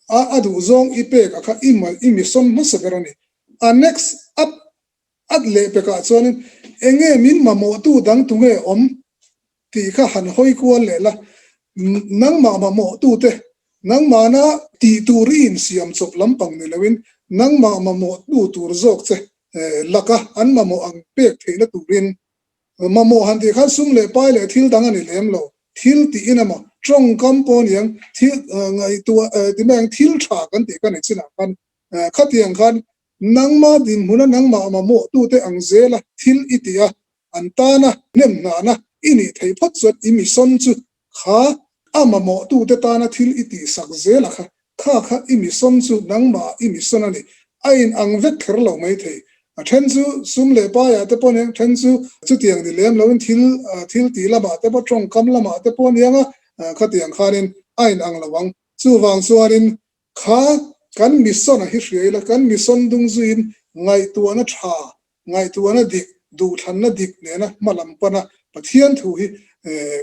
a a duh zawng i pek a kha i i mission hmasa ber a ni. A next up at leh pekah chuanin enge min mamawhtu dang tunge awm? Tih kha han hawi kual leh la, nangmah mamawh tute, nangmahna tih tur i insiam chawp lampang ni loin nangmah mamawh tu tur zawk che laka an mamawh ang pek theihna turin mamawh han tih khan sum leh pai leh thil dang a ni lem lo. Thil tiin emaw tawngkam pawh aniang thil ngaihtuah ti mai ang thil tha kan tih kha ni chinah khan khatiang khan nangmah dinhmuna nangmah mamawh tute ang zela thil i ti a, An tana hnemhnahna i nih theih phawt chuan i mission chu kha a mamawhtute tana thil i tihsak zel a kha, kha kha i mission chu nangmah i mission a ni. A in ang vek kher lo mai thei. A then chu sum leh paiah te pawh aniang, then chu chutiang ni lem loin thil thil tih lamah te pawh tawngkam lamah te pawh aniang a, khatiang khanin a in ang lo ang. Chuvang chuanin kha kan mission a hi hria ila, kan mission dung zuiin ngaihtuahna tha Ngaihtuahna dik, duhthlanna dik nena hma lam pana Pathian thu hi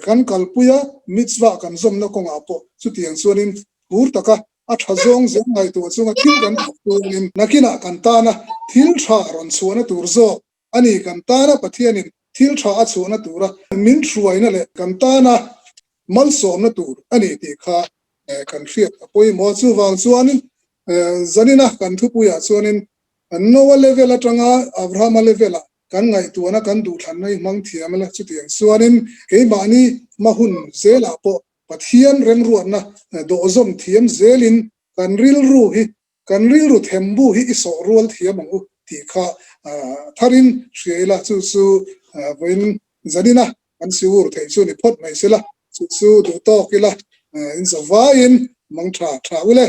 kan kalpui a, mitzvah kan zawmna kawngah pawh chutiang chuanin phur taka a tha zawng zel ngaihtuah chunga thil kan thawk turin nakinah kan tana thil tha rawn chhuahna tur zawk a ni. Kan tana Pathianin thil tha a chhuahna tura min hruaina leh kan tana malsawmna tur a ni tih kha kan hriat a pawimawh. Chuvang chuanin zanina kan thupuiah chuanin Noah level atanga Abrahama level ah kan ngaihtuahna kan duhthlanna hi hmang thiam ila chutiang chuanin keimahni hma hun zelah pawh Pathian remruatna dawhzawm thiam zelin kan rilru hi kan rilru thembu hi i sawh rual thiam ang u tih kha tharin hria ila chu chu vawiin zanina kan siur theih chu ni phawt mai sela chu chu duh tawk ila in zavaiin mang tha tha ule.